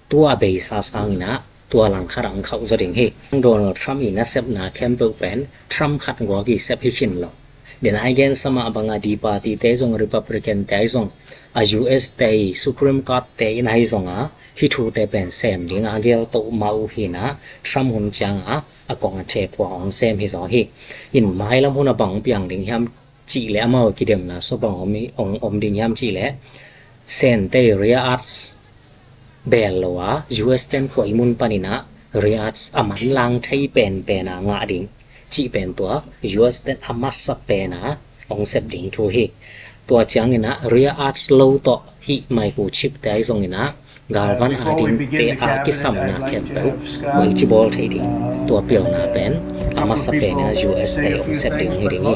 tua a beisa sang inah tua lang khat ah ong khauh zaw ding hi. Donald Trump ii nasepna khempeuh pen Trump khat guak ii sep hi khin lo. Dena i gensa mah bangah Democrat te zong, Republican te ahi zong, a U S te ii Supreme Court te in ahi zong a, hih thute pen sem ding a gel toh mah uh hi inah, Trump hun ciang a a kong a thephua ong sem hi zaw hi. In mailam hun a bang piang ding hiam cih leh, amau kidemna sua bang om, ong om ding hiam cih leh, Sente rare earths bel lo a, U S ten khuai mun pan inah rare earths a manlang thei penpen a ngah ding cih pen tua U S ten a masa pen a ong sep ding thu hi. Tua ciang inah rare earths lo tawh hih microchip te ahi zong inah, galvan a dingte a kisamna khempeuh koici bawl theih ding, tua pilna pen a masa pen a U S te ong sep ding hi ding hi.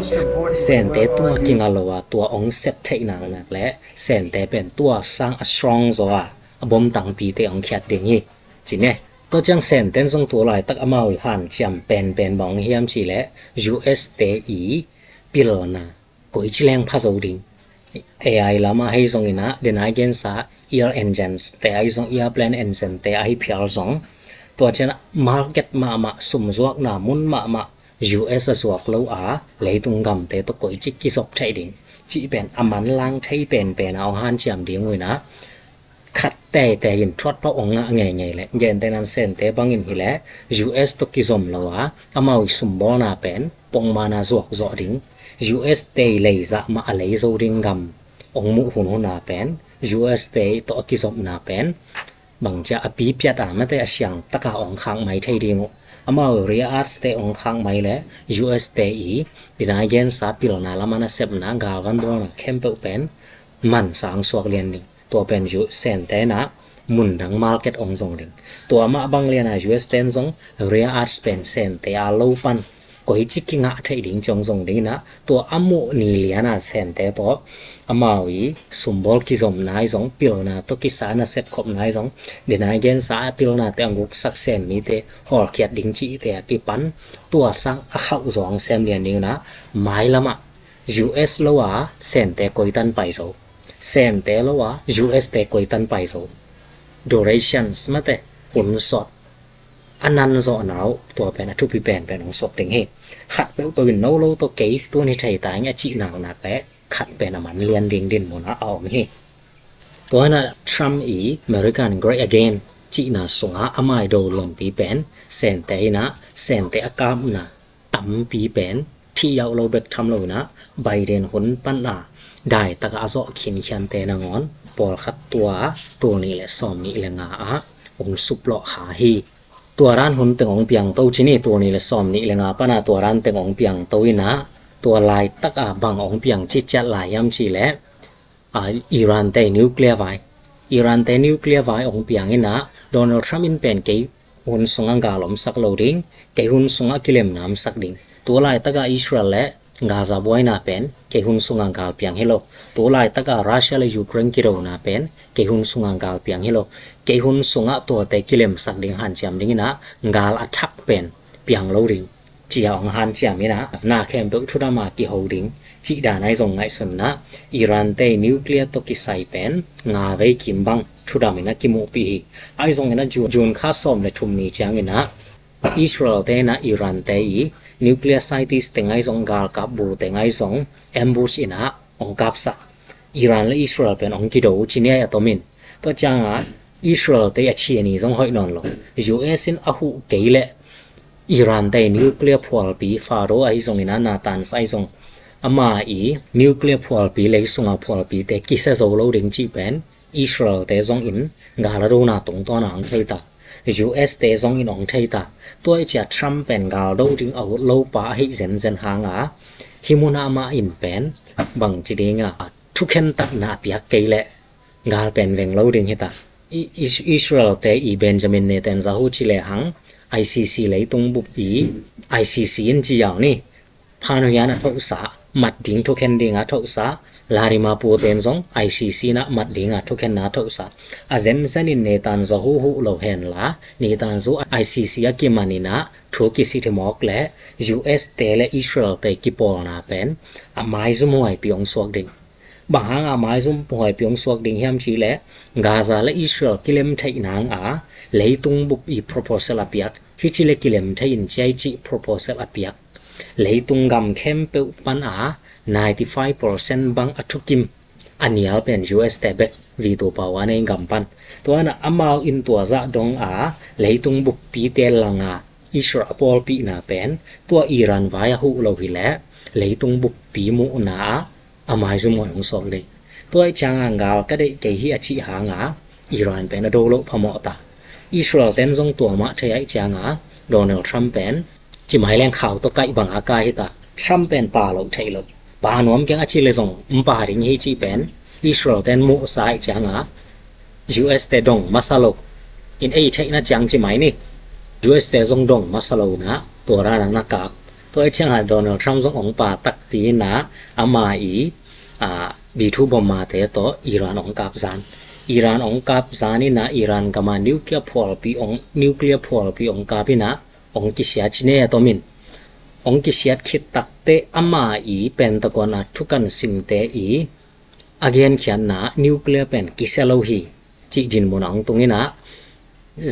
Sente tungah kinga lo a tua ong sep theih nak nak leh, Sente pen tua sang a strong zaw a, a bomtangpite ong khiat ding hi ci ni. Tua ciang Sente in zong tua laitak amau ii hanciam penpen bang hiam cih leh, U S te ii pilna koici leng pha zo ding. A I lam ah ahi zong inah, dena i gensa air engines te ahi zong, airplane engine te ahi phial zong, tua ciang market mahmah, sumzuakna mun mahmah U S a zuak lo a, leitung gamte tawh koici kizop theih ding cih pen a manlang thei penpen a ong hanciam ding uh inah, khat teitei in thuat pah ong ngah ngeingei leh, gentehna in Sente bangin hi leh, U S tawh kizom lo a, amau ii sumbawlna pen pongman a zuak zawh ding, U S te ii lei zah mah a lei zo ding gam ong muh hunhun a pen, U S te tawh a kizopna pen bangci a pipiat a, mate, a siang tak a ong khak mai thei ding uh. Amau ii rare earths te ong khak mai leh, U S te ii, dena i gensa pilna lam a nasepna, galvan bawlna khempeuh pen mansa ong suak lian ding. Tua pen U S, Sente inah mundang market ong zong ding. Tua mah bang lian a U S ten zong rare earths pen Sente a lo pan koici kingah theih ding ci ong zong ding inah, tua a muh ni lian a Sente tawh amau ii sumbawl kizomna ahi zong, pilna tawh kisai a sepkhopna ahi zong, dena i gensa a pilnate a guksak, Sen mite hawlkhiat ding cihte a kipan tua sang a khauh zaw ong sem lian ding inah, mailam ah U S lo a Sente koi tan pai zo, Sente lo a U S te koi tan pai zo. Durations, mate, hun sawt a nan zawhna uh, tua pen a thupi penpen ong suak ding hi. Khat peuhpeuh in no lo tawh kei tun hi thei ta ing a cih nak nak leh, khat pen a man lian ding dinmun ah a om hi. Tua inah Trump ii America Great Again cihna sungah ama ii do lianpi pen Sente inah, Sente a kapna tampi pen thih yauh lo bek tham lo inah, Biden hun pan a daitak a a zawh khinkhiante nangawn pawlkhat tua tul nih leh sawm nih leh nga ah ong suplawh kha hi. Tua dan hun teng ong piangto ci ni, tul nih leh sawm nih leh nga pan a tua dan teng ong piangto inah, tua laitak a bang ong piang ciciat lai hiam cih leh, a, Iran te nuclear vai, Iran te nuclear vai ong piang inah, Donald Trump in pen kei hun sungah gal omsak lo ding, kei hun sungah kilemna omsak ding. Tua laitak a Israel leh Gaza buaina pen kei hun sungah gal piang hi lo. Tua laitak a Russia leh Ukraine kidona pen kei hun sungah gal piang hi lo. Kei hun sungah tuate kilemsak ding, hanciam ding inah, gal a thak pen piang lo ding ci a ong hanciam inah, na khempeuh thudam a kiho ding cih dan ahi zong ngaihsun inah, Iran te nuclear tawh kisai pen nga vei kim bang thudam inah kimuhpih hi. Ahi zong inah Ju-, June kha sawm leh thum ni ciang inah Israel te inah Iran te ii nuclear scientist teng ahi zong, galkap bu teng ahi zong ambush inah ong kapsak. Iran leh Israel pen ong kido uh ci ni a, a tomin. Tua ciang a Israel te a chia ni zong hoih nawn lo. U S in a huh kei leh Iran te nuclear phualpi, Fordow ahi zong inah, Natanz ahi zong, ama ii nuclear phualpi, lei sunga phualpite kisia zo lo ding cih pen Israel te zongin gal a dona tungtawn a hong thei ta. U S te zongin hong thei ta. Tua i cia Trump pen gal do ding a ut lo pa ahi zenzen hanga hih munah amah in pen bangci dinga thukhen takna a piak kei leh gal pen veng lo ding hi ta. Israel te i Benjamin Netanyahu ci lehang I C C leitung bup i I C C in ci yau ni. Phan huian a thohsa mat ding thukhen dinga thohsa Vladimir Putin zong I C C na mat dinga thukhenna thohsa. A zenzen in Netanyahu huh lo henla Netanyahu I C C a kimaninah thu kisit hi mawk le U S te le Israel te kipawlna pen a maizum huaipi hong suak ding. Bang hanga maizum huaipi hong suak ding hiam cih leh Gaza le Israel kilem theih nanga leitung bup i proposal a piak. Hih ci le kilem thei in ciai cih proposal a piak. Leitung gam khempeuh pana ninety five percent bang a thukim a nial pen U S te bek veto power nei gam pan. Tuana amau in tua zah donga leitung buppite langa Israel a pawlpihna pen tua Iran vai a huh lo hileh leitung buppi muhna ah a maizum huai hong suak ding. Tua ih cianga gal ka deih kei hi a cih hanga Iran pen a do loh phamawh ta. Israel ten zong tua mah thei aih cianga Donald Trump pen cimai leng khau tawh kaih banga kai hi ta. Trump pen pa loh theih loh, pa nuam keng a ci le zong um pa ding hi cih pen Israel ten muhsa aih cianga U S te dong masa lo in ei theihna ciang cimai ni. U S te zong dong masa lo inah tua dana na kap. Tua aih cianga Donald Trump zong hong pa takpi inah ama i B two bomber te tawh Iran hong kap zan. Iran hong kap zan inah Iran gama nuclear phualpi hong nuclear phualpi hong kap inah hong kisiat cine a tomin. Hong kisiat khit takte ama i Pentagon a thukan simte i a genkhiatna nuclear pen kisia lo hi cih dinmun a hong tung inah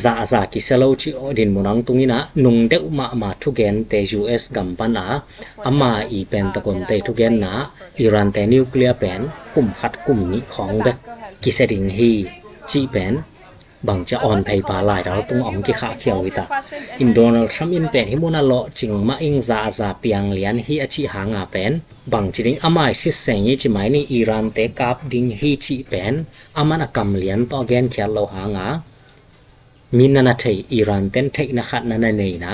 zahza kisia lo cih dinmun a hong tung inah nung deuh mahmah thugente U S gam pana ama i Pentagon te thugenna Iran te nuclear pen kum khat kum nih khawng bek kisia ding hi cih pen bangcia awn pheipa laidal tung a hong kikhahkhia uh hi ta. In Donald Trump in pen hih muna lawhcing mah ing zahza piang lian hi a cih hanga pen bangci ding ama i siseng i cimai ni Iran te kap ding hi cih pen aman a kam lian tawh a genkhiat lo hanga mi nana thei Iran ten theihna khat nana neina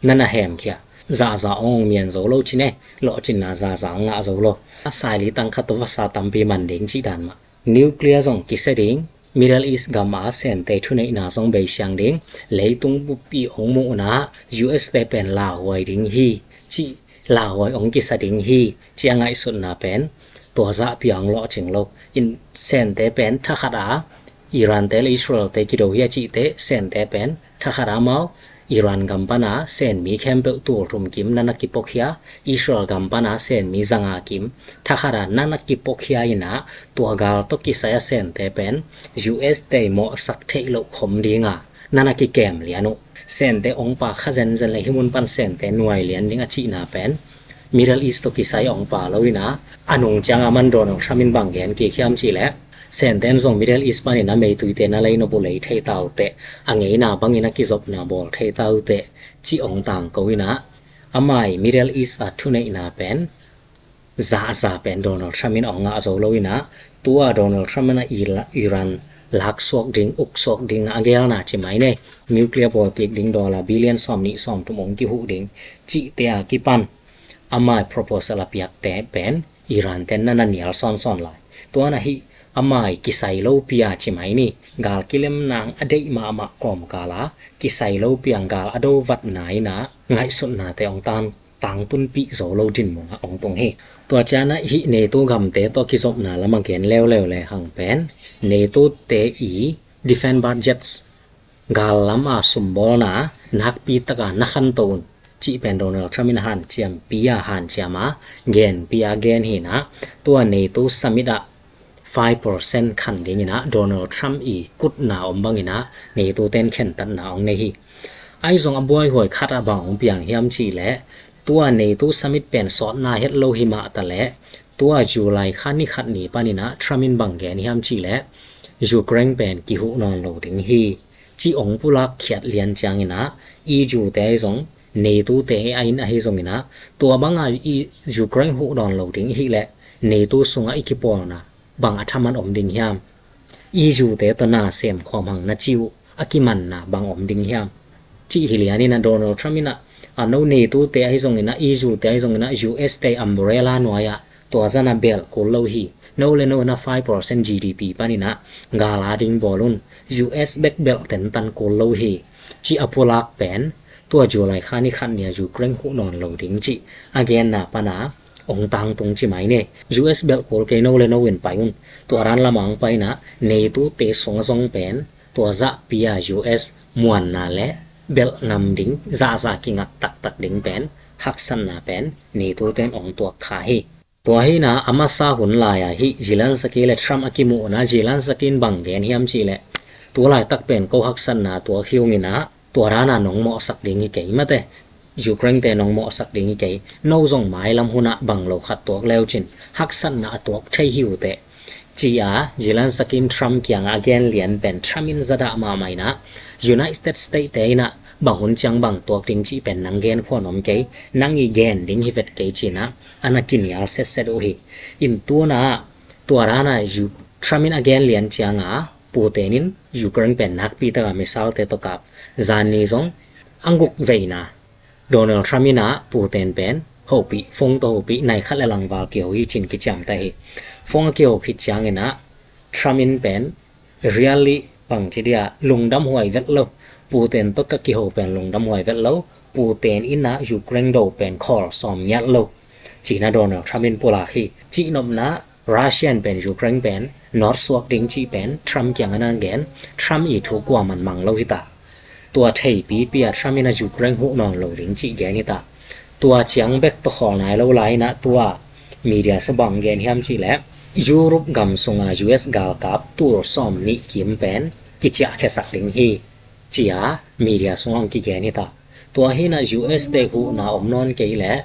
nana hemkhia zahza ong mian zo lo cine lawhcinna zahza ong ngah zo lo a saili tangkhat tawh vasa tampi man ding cih dan mah. Nuclear zong kisia ding, Middle East gama sente thuneihna zong beisiang ding, leitung buppi ong muhna U S te pen lauhuai ding hi cih lauhuai ong kisa ding hi cih a ngaihsutna pen tua zahpi a ong lawhcing lo. In sente pen thakhat a Iran te le Israel te kido hi a cihte sente pen thakhat a mau Iran gam pana sen mi khempeuh tul thum kim nana kipokhia, Israel gam pana sen mi zanga kim thakhat a nana kipokhia inah tua gal tawh kisai a sente pen U S te mawhsak theih loh khom dinga nana kikem lian uh. Sente ong pa kha zenzen le hih mun pan sente nuai lian ding a cihna pen Middle East tawh kisai ong pa lo inah a nung cianga man Donald Trump in bang gen kik hiam cih leh senten zong Middle East panin a meituite na lei nop uh lei thei ta uh teh, a ngeina bangin a kizopna bawl thei ta uh teh cih ong tangko inah ama i Middle East a thuneihna pen zahza pen Donald Trump in ong ngah zo lo inah tua Donald Trump in a Iran laksuak ding uksuak ding a gelna cimai nei nuclear bawlkik ding dollar billion sawm nih sawm thum ong kihuh ding cihte a kipan ama i proposal a piakte pen Iran ten nana nial sawnsawn lai. Tuana hih ama i kisai lopi a cimai ni gal kilem nang a deih mahmah kawmkala kisai lopi ang gal a do vatna inah ngaihsutnate ong tan tangtunpih zo lo dinmun a ong tung hi. Tua cianah hih NATO gamte tawh kizopna lam a gen leuleu le hang pen NATO te i defense budgets gal lama sumbawlna nakpi taka na khanto un cih pen Donald Trump in hanciampi a hanciama genpi a gen hinah tua NATO summit ah five percent khan dinginah Donald Trump i kutna om banginah NATO ten khentatna ong nei hi. Ahi zong a buaihuai khat ah bang ong piang hiam cih leh tua NATO summit pen sawtna het lo hi mah taleh tua July kha ni khat ni paninah Trump in bang gen hiam cih leh Ukraine pen kihuh nawn lo ding hi cih ong pulak khiat lian cianginah E U te ahi zong NATO te a in ahi zonginah tua banga Ukraine huh nawn lo ding hi leh NATO sungah i kipawlna bang a thaman om ding hiam? E U te tawh na sem khawm hang na cih uh a kimanna bang om ding hiam? Cih hi lian in ah Donald Trump in ah, a no NATO te ahi zongin ah, E U te ahi zongin ah, U S te umbrella nuai ah tua zah na belh kul lo hi. No le no na five percent G D P panin ah gal a ding bawl un. U S bek belh tentan kul lo hi, cih a pulak pen tua July kha ni khat ni a Ukraine huh nawn lo ding cih a genna pan a ong tangtung ci mai ni. U S belh kul kei, no le no in pai un. Tua dan lam ah ong pai in ah NATO te sung ah zong pen tua zahpi a U S muanna le belh ngam ding, zahzah kingak taktak ding pen haksatna pen NATO ten ong tuak kha hi. Tua hi in ah a masa hun lai ah hih Zelensky le Trump a kimuhna, Zelensky in bang gen hiam cih leh, tu laitak pen ko haksatna tuak hi ung in ah, tua dan a nong mawhsak ding hi kei mate, Ukraine te nong mawhsak ding hi kei, no zong mailam hun ah bang lo khat tuak le uh cin haksatna a tuak thei hi uh teh, ci a Zelensky in Trump kiang ah a gen lian pen Trump in za dah mahmah in ah, United States te in ah bang hun ciang bang tuak ding cih pen nang gen khua nuam kei, nang i gen ding hi vet kei ci in ah a na kinial setset uh hi. In tu in ah tua dan a U- Trump in a gen lian ciang a Putin in Ukraine pen nakpi tak a missile te tawh kap, zan ni zong a guk veina Donald Trump in ah Putin pen hopih, phone tawh hopih, nai khat le lang val kiho hi cin kiciamteh hi. Phone a kiho khit ciangin ah Trump in pen really bang ci dia, lungdam huai vet lo. Putin tawh ka kiho pen lungdam huai vet lo. Putin in ah Ukraine do pen khawl sawm ngiat lo, ci in ah Donald Trump in pulak hi. Cihnopna Russia in pen Ukraine pen nawt suak ding cih pen Trump kiang a na gen, Trump i thu kuaman mang lo hi ta. Tua theipipi a Trump in ah Ukraine huh nawn lo ding cih gen hi ta. Tua ciang bek tawh khawl nai lo lai in ah tua media sung bang gen hiam cih leh, Europe gam sung a U S galkap tul sawm nih kim pen kiciahkhiasak ding hi, ci a media sung ah ong kigen hi ta. Tua hi in ah U S te huhna om nawn kei leh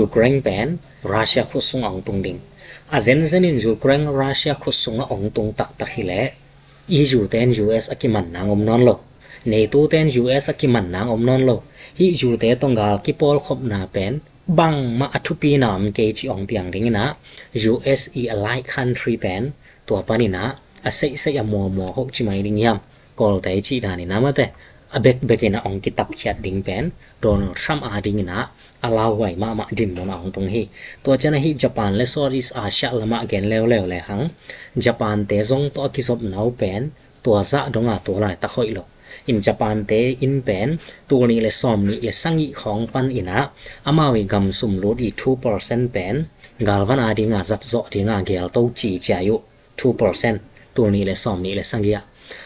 Ukraine pen Russia khut sung ah ong tung ding. A zenzen in Ukraine Russia khut sung ah ong tung taktak hi leh, E U ten U S a kiman nang om nawn lo, NATO ten U S a kiman nang om nawn lo. Hih U te tawh gal kipawlkhopna pen bangmah a thupina om kei cih ong piang ding in ah, U S i allied country pen tua panin ah a seihseih a muamua hoh ci mai ding hiam? Kawlte i cih dan in ah mate, a bekbek in ah ong kitapkhiat ding pen Donald Trump a ding in ah a lauhuai mahmah dinmun a ong tung hi. Tua ciang ah hih Japan le Southeast Asia lam ah gen leuleu le hang, Japan te zong tawh a kizopna uh pen tua zah dong a tua laitak hoih lo. In Japan te in pen tul nih le sawm nih le sagih khawng pan in ah amau i gam sum lut i two percent pen galvan a ding a zat zawh ding a gel to ci ciai uh. Two percent, tul nih le sawm nih le sagih ah.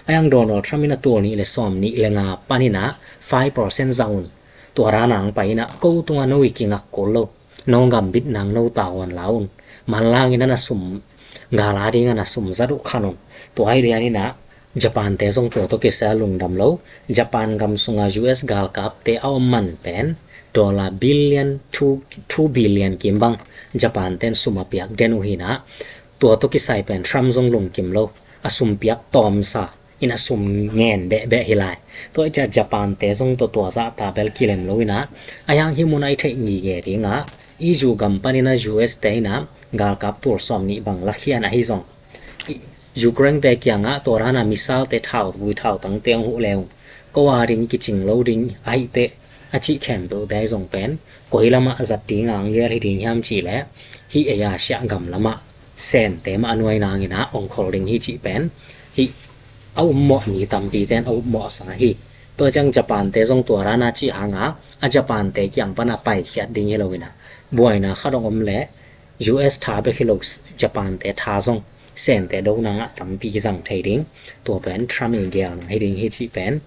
A yang Donald Trump in ah tul nih le sawm nih le nga pan in ah five percent zang un. Tua dan a ong pai in ah ko tung ah no i kingak kul lo, no gam bit nang no tavuan la un. Manlang in ah na sum, gal a ding ah na sum zat uh khan un. Tua hi lian in ah Japan te zong tua tawh kisai a lungdam lo. Japan gam sung a U S galkap te a om man pen dollar billion, two, two billion kim bang Japan ten sum a piak den uh hi in ah, tua tawh kisai pen Trump zong lungkim lo, a sum piak tawmsa in a sum ngen behbeh hi lai. Tua i ciah Japan te zong tua tua zah ta bel kilem lo in ah, a yang hih mun ah i theih ngige ding ah, E U gam pan in ah U S te in ah galkap tul sawm nih bang lakhian ahi zong, Ukraine te kiang ah tua dan a missile te, thau vui thau tang te ong huh le ung, ko a ding kicing lo ding ahih teh, a cih khempeuh te ahi zong pen koi lam ah zat ding a ong gel hi ding hiam cih leh, hih ei Asia gam lam ah Sente mah a nuai nang in ah ong khol ding hi cih pen hih a ummawh mi tampi ten a ummawhsa hi. Tua ciang Japan te zong tua dan a cih hang a, a Japan te kiang pan a paikhiat ding hi lo in ah, buaina khat ong om leh U S tha bek hi lo, Japan te tha zong Sente do nang ah tampi zang thei ding. Tua pen Trump i gelna hi ding hi cih pen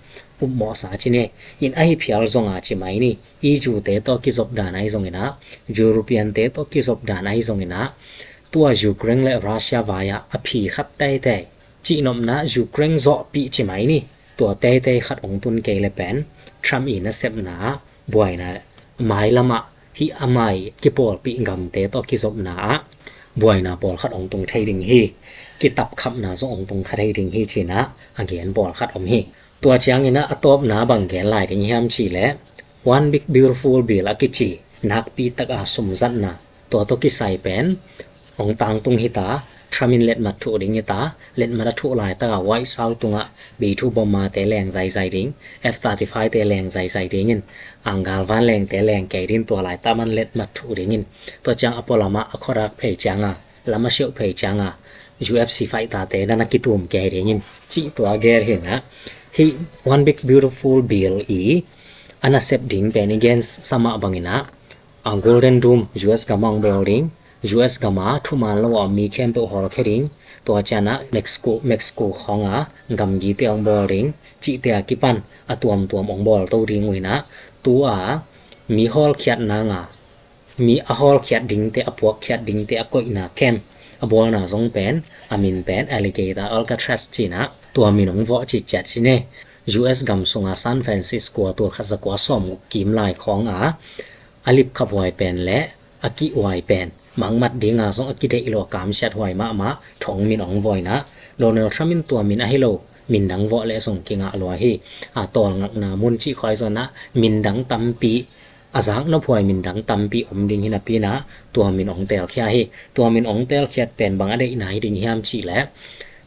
ummawhsa ci ni. In ahi phial zong a ci mai ni, E U te tawh kizop dan ahi zong in ah, European te tawh kizop dan ahi zong in ah, tua Ukraine le Russia vai ah a phi khat teitei, cihnopna Ukraine zawhpih ci mai ni, tua teitei khat ong tun kei le pen Trump i nasepna ah buaina, mailam ah hih a mai kipawlpih gamte tawh kizopna ah buaina pawlkhat ong tung thei ding hi. Kitapkhapna zong ong tung kha thei ding hi ci in ah a gen pawlkhat om hi. Tua ciang in ah a tawpna bang gen lai ding hiam cih leh, One Big Beautiful Bill a kici nakpi tak a sumzatna, tua tawh kisai pen ong tangtung hi ta. Trump in letmat thuh ding hi ta, letmat a thuh laitak a White House tungah B two bomber te leng zaizai ding, F thirty-five te leng zaizai dingin, ang galvan leng te leng kei ding, tua laitak man letmat thuh dingin, tua ciang a pualam ah a khuadak phei ciang a, lam a siauh phei ciang a, U F C fighter te na na kitum kei dingin, cih tua gel hi na. Hih One Big Beautiful Bill i a nasep ding pen i gen sa mah bangin ah, a Golden Dome U S gam ah hong bawl ding, U S gam ah thuman lo a mi khempeuh hawlkhia ding, tua ciang ah Mexico, Mexico khawng a gamgi te hong bawl ding, cihte a kipan a tuamtuam hong bawl to ding uh hi na. Tu a mi hawlkhiat nang a, mi a hawlkhiat dingte, a puakkhiat dingte a koihna camp a bawlna zong pen, a min pen Alligator Alcatraz ci na, tua min hong vawh citciat ci ne. U S gam sung a San Francisco a tul khat za kua sawmguk kim lai khawng a, a lipkhaphuai pen le a kihhuai pen, mangmat ding a zong a kideih lo a kamsiat huai mahmah thong min hong vawh hi na. Donald Trump in tua min ahi lo min dang vawh leh zong kingah lua hi. A tawlngakna mun cih khawng zong ah min dang tampi, a zaknop huai min dang tampi om ding hi napi in ah tua min hong telkhia hi. Tua min hong telkhiat pen bang a deihna hi ding hiam cih leh,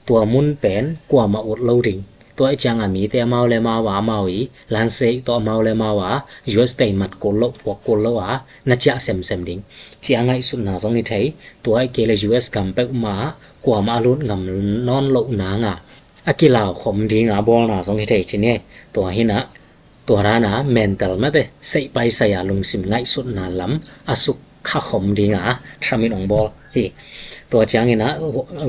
tua mun pen kuamah ut lo ding, tua ahih ciang a mite amau le amau a, amau i lansiat tawh amau le amau a, U S tei mat kul lo, puak kul lo a, na ciah semsem ding, ci a ngaihsutna zong hi thei. Tua ahih kei leh U S gam peuhmah kuamah a lut ngam nawn loh nang a, a kilau khom ding a bawlna zong hi thei ci ne. Tua hi na, tua dan a mental mate, seihpai sai a lungsim ngaihsutna lam a suk kha khom ding a Trump in hong bawl hi. Tua ciangin ah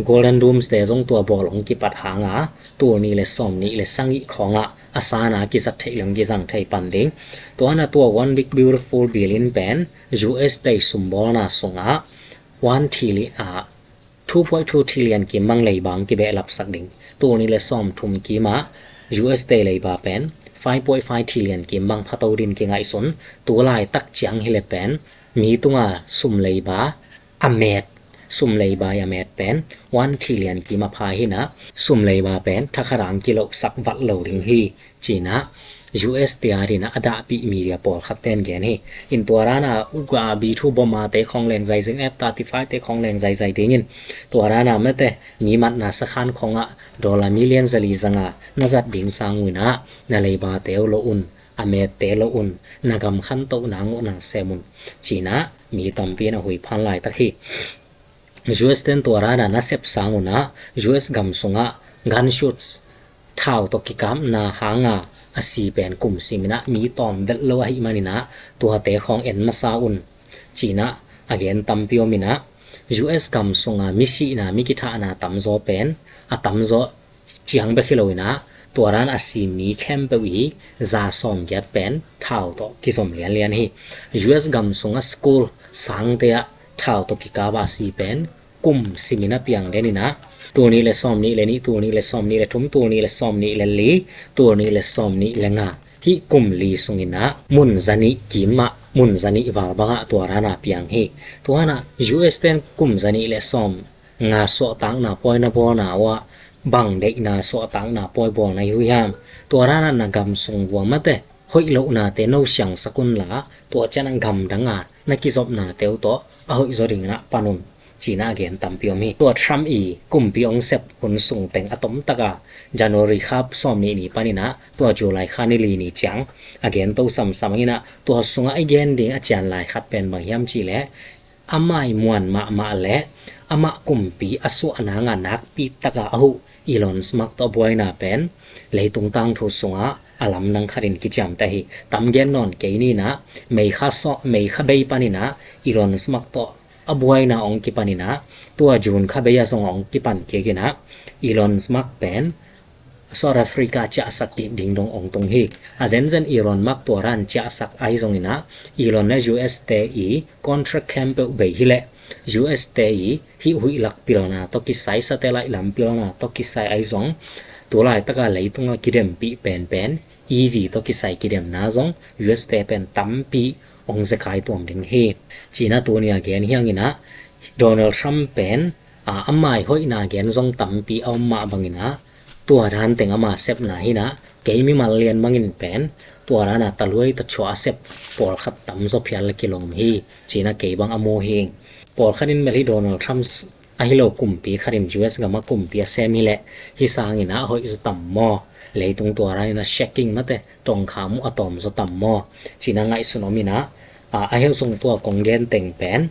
Golden Doomsday zong tua bawl hong kipat hang a, tul nih le sawmnih le sagih khawng ah a san a kizat theih le hong kizang thei pan ding. Tua na tua One Big Beautiful Bill in pen U S tei sumbawlna sung ah one trillion, ah, two point two trillion kim bang leiba hong kibehlapsak ding. Tul nih le sawmthum kim ah U S tei leiba pen five point five trillion kim bang pha to ding kingaihsun. Tu laitak ciang hi leh pen mi tung a sum leiba a met, sum leiba i a met pen one trillion kim a pha hi na, sum leiba pen thakhat a hong kilohsak vat lo ding hi, ci na U S te a ding a dahpih media pawlkhat ten gen hi. In tua dan a, uh, B two bomber te khawng leng zai zing, F thirty-five te khawng leng zai zai dingin, tua dan a mate, mi matna sakhan khawng ah dollar million zali zang a na zat ding sang uh in ah, na leiba te uh lo un, a met te lo un, na gam khantohna ngawh nang sem un, ci na mi tampi in a huiphan laitak hi. U S ten tua dan a na sep sang un ah, U S gam sung ah gunshoots, thau tawh kikapna hang a a si pen kum sim in ah mi tawm velh lo ahih man in ah, tuate khawng en masa un, ci na a gen tampi om in ah, U S gam sung a mi sihna, mi kithahna tamzaw pen, a tamzaw ciang bek hi lo in ah, tua dan a si mi khempeuh i za sawmgiat pen thau tawh kizom lianlian hi. U S gam sung a school sangte ah thau tawh kikap a si pen kum sim in a piang den in ah, tul nih le sawmnih le nih, tul nih le sawmnih le thum, tul nih le sawmnih le li, tul nih le sawmnih le nga, hih kum li sung in ah mun zanih kim ah, mun zanih val bang ah tua dan a piang hi. Tua na U S ten kum zanih le sawmnga suahtakna pawi na bawlna uh ah, bang deihna suahtakna pawi bawl na hi uh hiam? Tua dan a na gam sung vua mate hoih lohnate no siangsak un la, tua ciang a gamdang a na kizopnate uh tawh a hoih zaw ding in ah pan un, ci na a gen tampi om hi. Tua Trump i kumpi hong sep hun sung teng a tomtak a, January kha sawmnih ni pan in ah tua July kha ni li ni ciang a gen to samsam in ah, tua sung ah i gen ding a cian lai khat pen bang hiam cih leh, amah i muan mahmah le amah kumpi a suahna nga nakpi tak a a huh Elon Musk tawh a buaina pen leitung tangthu sung ah a lamdang khat in kiciamteh hi. Tam gen nawn kei ni in ah, May kha sawm, May kha bei pan in ah Elon Musk tawh a buaina hong kipan in ah, tua June kha bei ah zong hong kipan kik in ah, Elon Musk pen South Africa ciahsak kik ding dong hong tung hi. A zenzen Elon Musk tua dan ciahsak ahi zong in ah, Elon le U S te i contract khempeuh bei hi leh, U S te i hih huih lak pilna tawh kisai, satellite lam pilna tawh kisai ahi zong, tu laitak a leitung a kidempih penpen E V tawh kisai kidemna zong U S te pen tampi hong zekai tuam ding hi, ci na tuni a gen hi hang in ah, Donald Trump pen, a, a mai hoihna gen zong tampi a om mah bang in ah, tua dan teng ama sepna hi in ah, kei mimal lian bang in pen tua dan a taluai tawh a sep pawlkhat tamzaw phial a kilawm hi, ci na kei bang a mu hi. Pawlkhat in bel hih Donald Trump Ahi lo kumpi khat in U S gam ah kumpi a sem hi leh hih sangin ah hoih zaw tam maw? Leitung tua dan in ah shaking mate, tawngkham uh a tawm zaw tam maw? Cih na ngaihsun om in ah, a, ahi zong tua kong gen teng pen,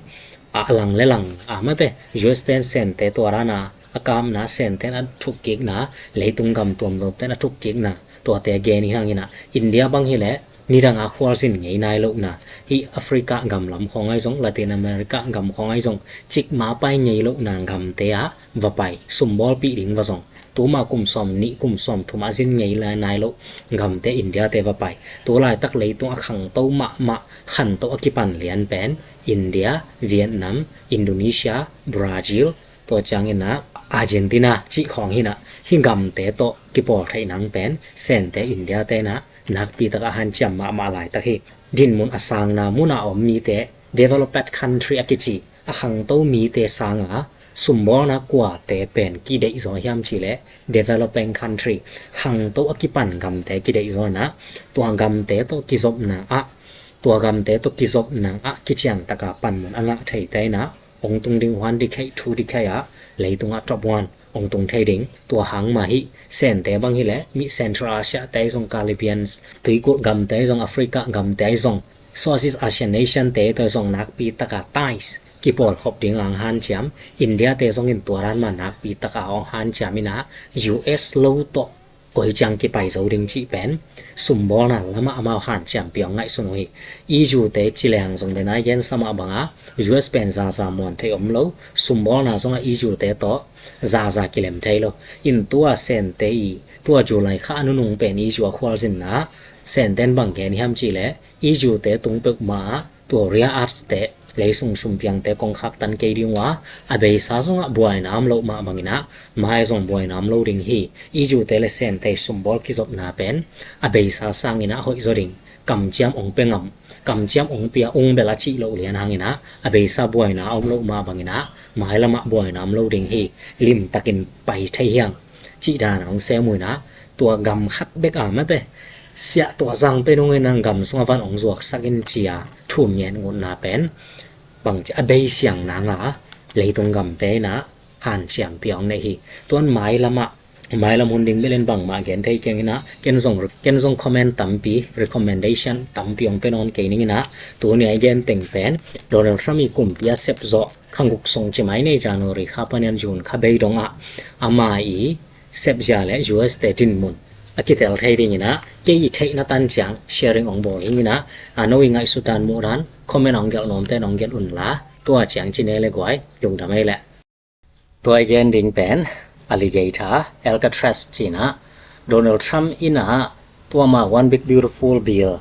a, a lang le lang, a, mate, U S ten Sente tua dan a, a kamna, Senten a thukkikna, leitung gam tuamtuamten a thukkikna, tuate gen hi hang in ah, India bang hi leh nidang a khualzin ngei nai lohna, hih Africa gam lam khawng ahi zong, Latin America gam khawng ahi zong, cikmah pai ngei lohna gamte ah va pai, sumbawlpih ding va zong. Tuma kum sawm nih kum sawm thum a zin ngei lai nai loh gamte India te va pai. Tu laitak leitung a khangto mahmah, khanto a kipan lian pen India, Vietnam, Indonesia, Brazil, tua ciangin ah Argentina cih khawng hi in ah, hih gamte tawh kipawl theih nang pen Sente India te in ah nakpi tak a hanciam mahmah laitak hi. Dinmun a sangna mun a om mite, developed country a kici, a khangto mite sang a sumbawlna kuate pen kideih zaw hiam cih leh developing country, khangto a kipan gamte kideih zaw in ah, tua gamte tawh kizopna ah, tua gamte tawh kizopna ah kician tak a panmun a ngah theite in ah, ong tung ding, one decade, two decade ah leitung ah top one ong tung thei ding. Tua hang mah hih Sente bang hi leh mi Central Asia te zong, Caribbean tuikulh gamte zong, Africa gamte zong, Southeast Asian nation te tawh zong nakpi tak a ties kipawl khop ding ang hanciam. India te zong in tua dan mah nakpi tak a ong hanciam in ah, U S lo tawh koi ciang kipai zo ding cih pen sumbawlna lamah amau hanciampih ong ngaihsun uh hi. E U te ci leng zong, den a i gensa mah bang a, U S pen zaza muan thei om lo, sumbawlna zong a E U te tawh zaza kilem thei lo. In tua Sente i, tua July kha a nunung pen E U a khualzinna, Senten bang gen hiam cih leh, E U te tung peuhmah ah, tua rare earths te, leisung sumpiangte kong khaktan kei ding uh a, a beisa zongah buaina om loh mah bangin ah, mai zong buaina om lo ding hi. E U te le Sente sumbawl kizopna pen a beisa sangin ah hoih zaw ding. Kamciam ong pia ngam, kamciam ong pia, ung bel a cih loh lian hangin ah, a beisa buaina om loh mah bangin ah, mai lamah buaina om lo ding hi. Limtakin pai thei hi hang. Cih dan a hong sem uh in ah, tua gam khat bek a mate, siah tua zang pen hong in ah gam sungah van hong zuaksak in ci a thum ngen ngutna pen bangci a bei siang nang a, leitung gamte in ah hanciampih ong nei hi. Tuan mailam ah, mailam hun ding bel in bangmah gen thei keng in ah, ken zong, ken zong comment tampi, recommendation tampi ong pia nawn kei ning in ah, tuni a i gen teng pen Donald Trump i kumpi a sep zawh kha guk sung ci mai ni, January kha panin June kha bei dong ah, ama i sepzia le U S te dinmun a kitel thei ding in ah, kei i theihna tan ciang sharing ong bawl hi ing in ah, a no i ngaihsut dan muh dan comment ong gelh nuamte in ong gelh un la, tua ciang ci ne le guai, lungdam ei leh. Tua i gen ding pen alligator, Alcatraz ci in ah, Donald Trump in ah tua ama One Big Beautiful Bill,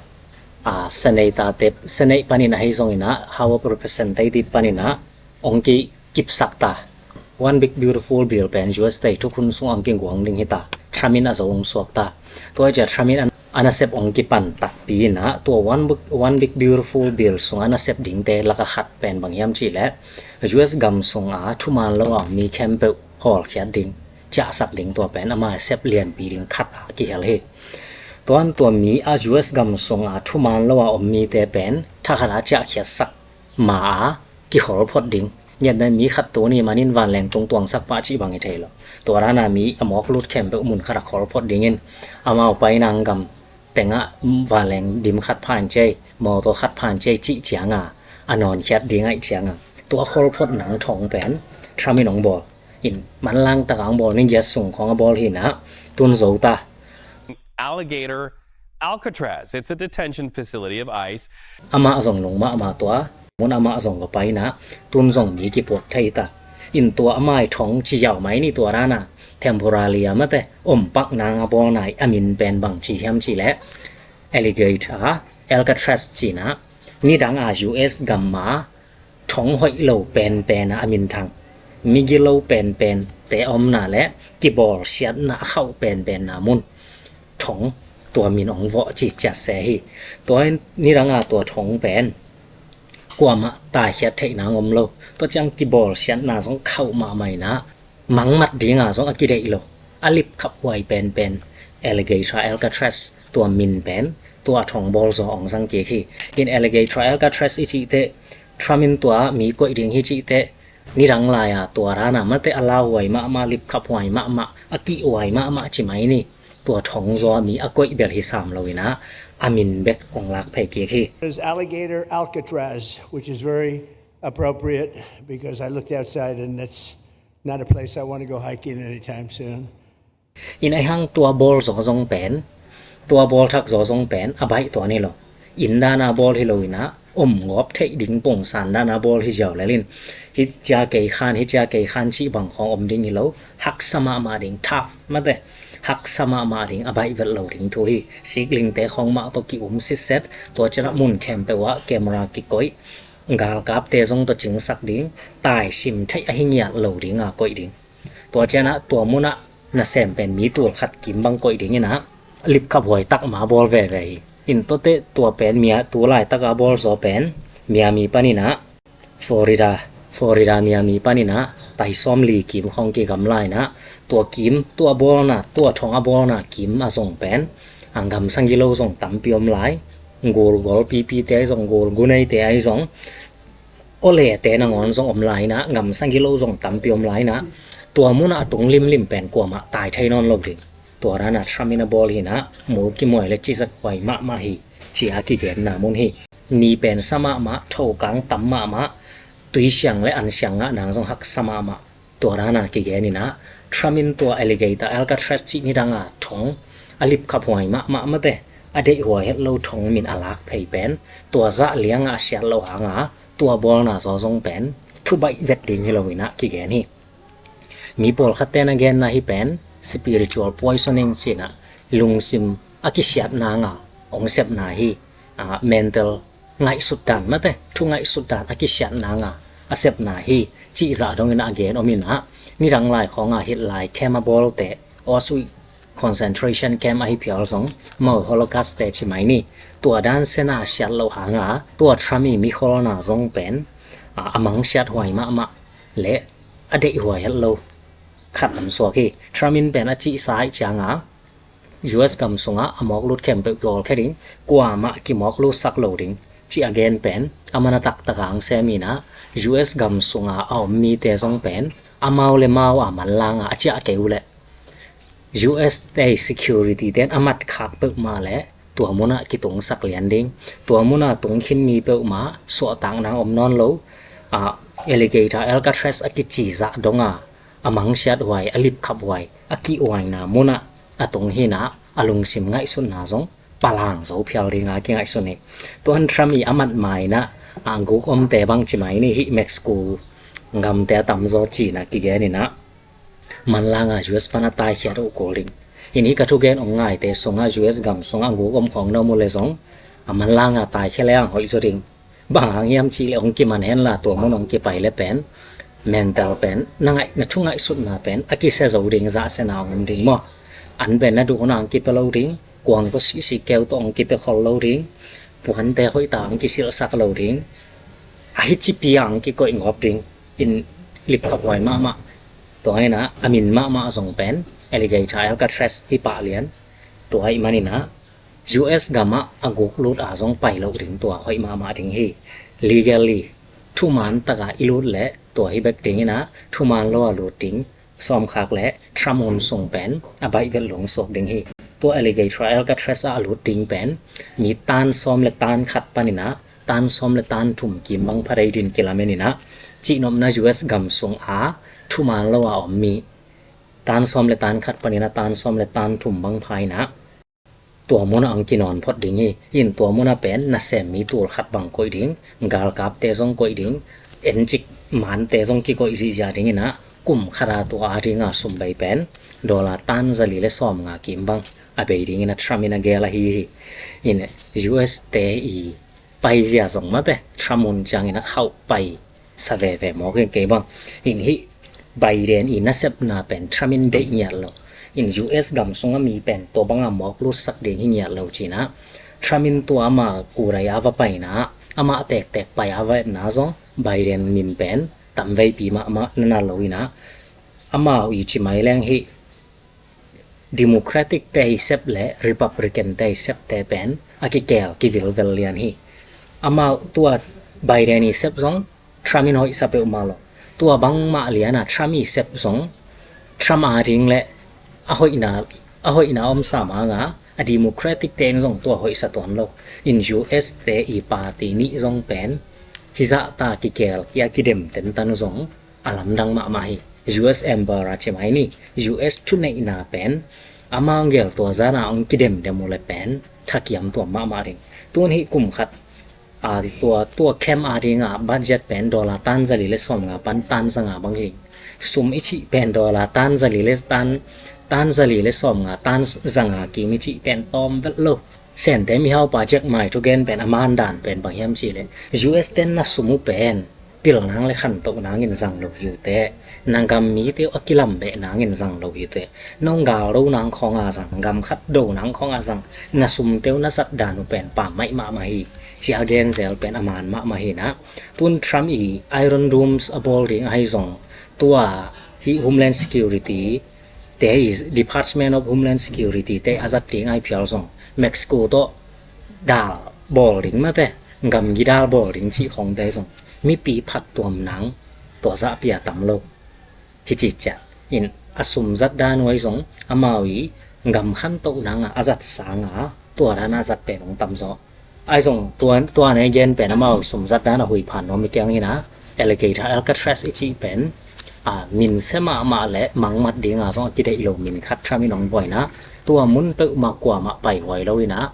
a, Senate a te, Senate panin ahi zongin ah, House of Representative panin ah ong kikipsak ta. One Big Beautiful Bill pen U S te thukhun sung ong kiguang ding hi ta. Trump in a zo ong suak ta. Tua hi ciah Trump in a nasep ong kipan takpi in ah, tua One Big, One Big Beautiful Bill sung a nasep dingte lak a khat pen bang hiam cih leh, U S gam sung a thuman lo a mi khempeuh hawlkhiat ding, ciahsak ding, tua pen ama sep lianpi ding khat a kihel hi. Tuan tua mi a U S gam sung a thuman lo a om mite pen thakhat a ciahkhiatsak ma a kikhol phot ding. Ngiat na mi khat tuni manin vanleng tung tuangsak pah cih bang hi thei lo. Tua dan a mi a mawk lut khempeuh mun khat a khol phot ding in, amau pai nang gam tengah vanleng dim khat phan cei, mawtaw khat phan cei cih ciang a, a nawnkhiat ding ahih ciang a, tua a khol phot nang thong pen Trump in ong bawl. In manlang tak a ong bawl, ni giat sung khawng a bawl hi in ah, tun zo ta. Alligator, Alcatraz. It's a detention facility of ICE. Amah zong nung mahmah tua, mun amah zong va pai in ah, tun zong mi kipuak thei ta. In tua amah i thong ci yau mai ni, tua dan a temporary a mate, om pak nang a bawlna i a min pen bang ci hiam cih leh, alligator, Alcatraz ci in ah, nidang a U S gam a thong hoih lo penpen a a minthang, migilo penpente a omna le kibawlsiatna a khauh penpenna mun thong, tua min ong vawh cih ciat se hi. Tua in nidang a tua thong pen kuamah taikhiat theih nang om lo. Tua ciang kibawlsiatna zong khauh mahmah in ah, mangmat ding a zong a kideih lo, a lipkhaphuai penpen alligator, Alcatraz tua min pen tua thong bawl zaw ong zang kik hi. In alligator, Alcatraz i cih teh, Trump in tua mi koih ding hi cih teh, Nidang lai-a tua dana mate a lauhuai mahmah, lipkhaphuai mahmah, a kihhuai mahmah ci mai ni. Tua thong zaw a mi a koih bel hi sam lo inah a min bek hong lak phei kik hi. There's Alligator Alcatraz, which is very appropriate because I looked outside and that's not a place I want to go hiking anytime soon. In a hang tua bawl zaw zong pen, tua bawl thak zaw zong pen a baih tuan hi lo. Inn dana bawl hi lo inah om gawp theih ding pongsan dana bawl hi ziau lel in. Hi cia kei khan, hi cia kei khan cih bang khawng om ding hi lo. Haksa mahmah ding, tough mate. Haksa mahmah ding, a baih vet lo ding thu hi. Siklingte khawng mah tawh ki-um sitset. Tua cianah mun khempeuh ah camera kikoih, galkapte zong tawh cingsak ding. Taisim theih ahi ngiat lo dinga koih ding. Tua cianah tua munah nasem pen mi tul khat kim bang koih ding inah lipkhaphuai tak ma bawl veve hi. In tuate tua pen mia tu laitaka bawl zaw pen Miami paninah Florida, Florida Miami paninah tai sawm li kim khawng kigamla inah tua kim, tua bawlna, tua thong a bawlna kim a zong pen a gamsang gilo zong tampi om lai. Gul gol pipite ahi zong, gul guneite ahi zong, olete nangawn zong om lai inah, gamsang gilo zong tampi om lai inah, tua munah a tung limlim pen kuamah tai thei nawn lo ding. Tua dana Trump in a bawl hi inah, mul kimuai le cizat huai mahmah hi, ci a kigenna mun hi. Ni pen sa mahmah, thokang tam mahmah, tuisiang le ansiang ngah nang zong haksa mahmah. Tua dana kigen inah, Trump in tua Alligator Alcatraz cih nidanga thong a lipkhaphuai mahmah mate, a deihhuai het lo thong min a lak phei pen tua zah lianga a siat loh hanga tua bawlna zaw zong pen thubaih vet ding hi lo inah kigen hi. Mi pawlkhatte na genna hi pen spiritual poisoning ci inah lungsim a kisiat nanga hong sepna hi. Ah, mental ngaihsut dan mate, thu ngaihsut dan a kisiat nanga a sepna hi. Cih zah dongin a gen om inah, nidang lai khawnga Hitler camp a bawlte, Auschwitz concentration camp ahi phial zong, amau Holocaust te ci mai ni. Tua dan sena a siat loh hanga tua Trump i mikholna zong pen a, a mangsiat huai mahmah le a deihhuai het lo khat lam suak hi. Trump in pen a cihsa ih cianga U S gam sungah a mawklut khempeuh kihawlkhia ding, kuamah kimawklutsak lo ding, cih a gen pen a man a taktak a ang sem inah, U S gam sunga a om mite zong pen amau le mau a manlanga a ciah kei uh leh U S te security ten a matkhak peuhmah leh tua munah kitungsak lian ding, tua munah tungkhin mi peuhmah suahtakna om nawn lo. A, Alligator Alcatraz a kici zah donga a mangsiat huai, a lipkhap huai, a kihhuaina munah a tung hinah a lungsim ngaihsutna zong palang zo phial dinga kingaihsun hi. Tuan Trump i a mat mainah a guk omte bang ci mai ni, hih Mexico gamte a tamzaw cinah kigeninah manlanga U S pan a taikhiat uh kul ding. Hih ka thugen ong ngaite sungah U S gam sungah a guk om khawng na mu le zong a manlanga taikhia le ang hoih zaw ding. Bang hang hiam cihleh hong kiman henla tua mun hong kipai le pen mental pen na ngaih, na thu ngaihsutna pen a kisia zo ding, zahsiana hong om ding maw? An pen na duhna hong kipia lo ding, kuang tawh sihsih keu tawh hong kipia khol lo ding, puante hoihta hong kisilhsak lo ding, a hi cipi a hong kikoih ngawp ding. In lipkhap huai mahmah. Tua hinah a min mahmah zong pen Alligator Alcatraz hi pah lian. Tua hih maninah U S gamah a guk lut a zong pai loh ding tua hoih mahmah ding hi. Legally thuman takah i lut leh tua hi bek dinginah thuman lo a lut ding sawmkhak leh Trump hun sung pen a baih vet lungsuak ding hi. Tua Alligator Alcatraz ah a lut ding pen mi tan sawm le tan khat paninah tan sawm le tan thum kim bang pha dei din kilameninah cihnopna U S gam sungah thuman lo a om mi tan sawm le tan khat paninah tan sawm le tan thum bang pha inah tua munah ang kinawn phot ding hi. In tua munah pen nasem mi tul khat bang koih ding, galkapte zong koih ding, encik mante zong kikoih zihziah dinginah kum khata tua a dinga sum bei pen dollar tan zali le sawmnga kim bang a bei dinginah Trump in a gel ahi hi. In U S te i paizia zong mate Trump hun ciangin a khauh pai sa veve mawk in kei bang. In hih Biden i nasepna pen Trump in deih ngiat lo. In U S gam sunga mi pen tua banga mawk lutsak ding hi ngiat lo cinah Trump in tua ama kudai a va paina, amah tektek pai a va etna zong Biden min pen tamveipi mahmah na na lo inah amau i ci mai leng hih Democratic te i sep le Republican te i septe pen a kikel kivilvel lian hi. Amau tua Biden i sep zong Trump in hoihsa peuhmah lo. Tua bangmah liana Trump i sep zong Trump ading le a hoihna, a hoihna om sam hanga a Democratic te in zong tua hoihsa tuan lo. In U S te i party nih zong pen hizahta kikel kia kidem tentan zong a lamdang mahmah hi. U S Emperor a ci mai ni, U S thuneihna pen amau gel tua zana ong kidemdem uh le pen thakiam tuam mahmah ding. Tun hih kum khat a tua tua camp a dinga budget pen dollar tan zali le sawmnga pan tan zanga bang hi. Sum i cih pen dollar tan zali le tan tan zali le sawmnga tan zanga kim i cih pen tawm vet lo. Sente mihaupa Jack Mai thugen pen a man dan pen bang hiam cih le, U S ten na sum uh pen pilnang le khantoh nangin zang lo hi uh teh, na gam mite uh a kilam beh nangin zang lo hi uh teh, nong gal do nang khawnga zang, gam khat do nang khawnga zang, na sumte uh na zat dan uh pen pam maih mahmah hi, ci a gen zel pen a man mahmah hi na. Tun Trump i Iron Domes a bawl ding ahi zong, tua hih Homeland Security te i Department of Homeland Security te a zat ding ahi phial zong Mexico tawh dal bawl ding mate, gamgi dal bawl ding cih khawngte zong mipi phat tuam nang tua zah pia tam lo. Hi cih ciah in a sum zat dan uh ahi zong amau i gam khantoh nanga a zat sanga tua dana a zat pen hong tam zaw. Ahi zong tua, tua nei gen pen amau sum zat dan a hui phan nuam i kiang hina, Alligator Alcatraz i cih pen a, min se mahmah le mangmat dinga zong a kideih lo min khat Trump in hong buaina, tua mun peuhmah kuamah paihuai lo ina,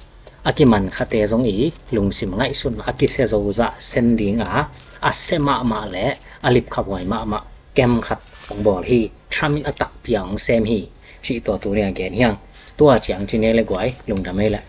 a kiman khate zong i lungsim ngaihsutna a kise zo zah sen dinga a se mahmah le a lipkhaphuai mahmah kem khat hong bawl hi. Trump in a takpi a hong sem hi, cih tua tuni a gen hiang. Tua ciang ci ne le guai, lungdam ei le.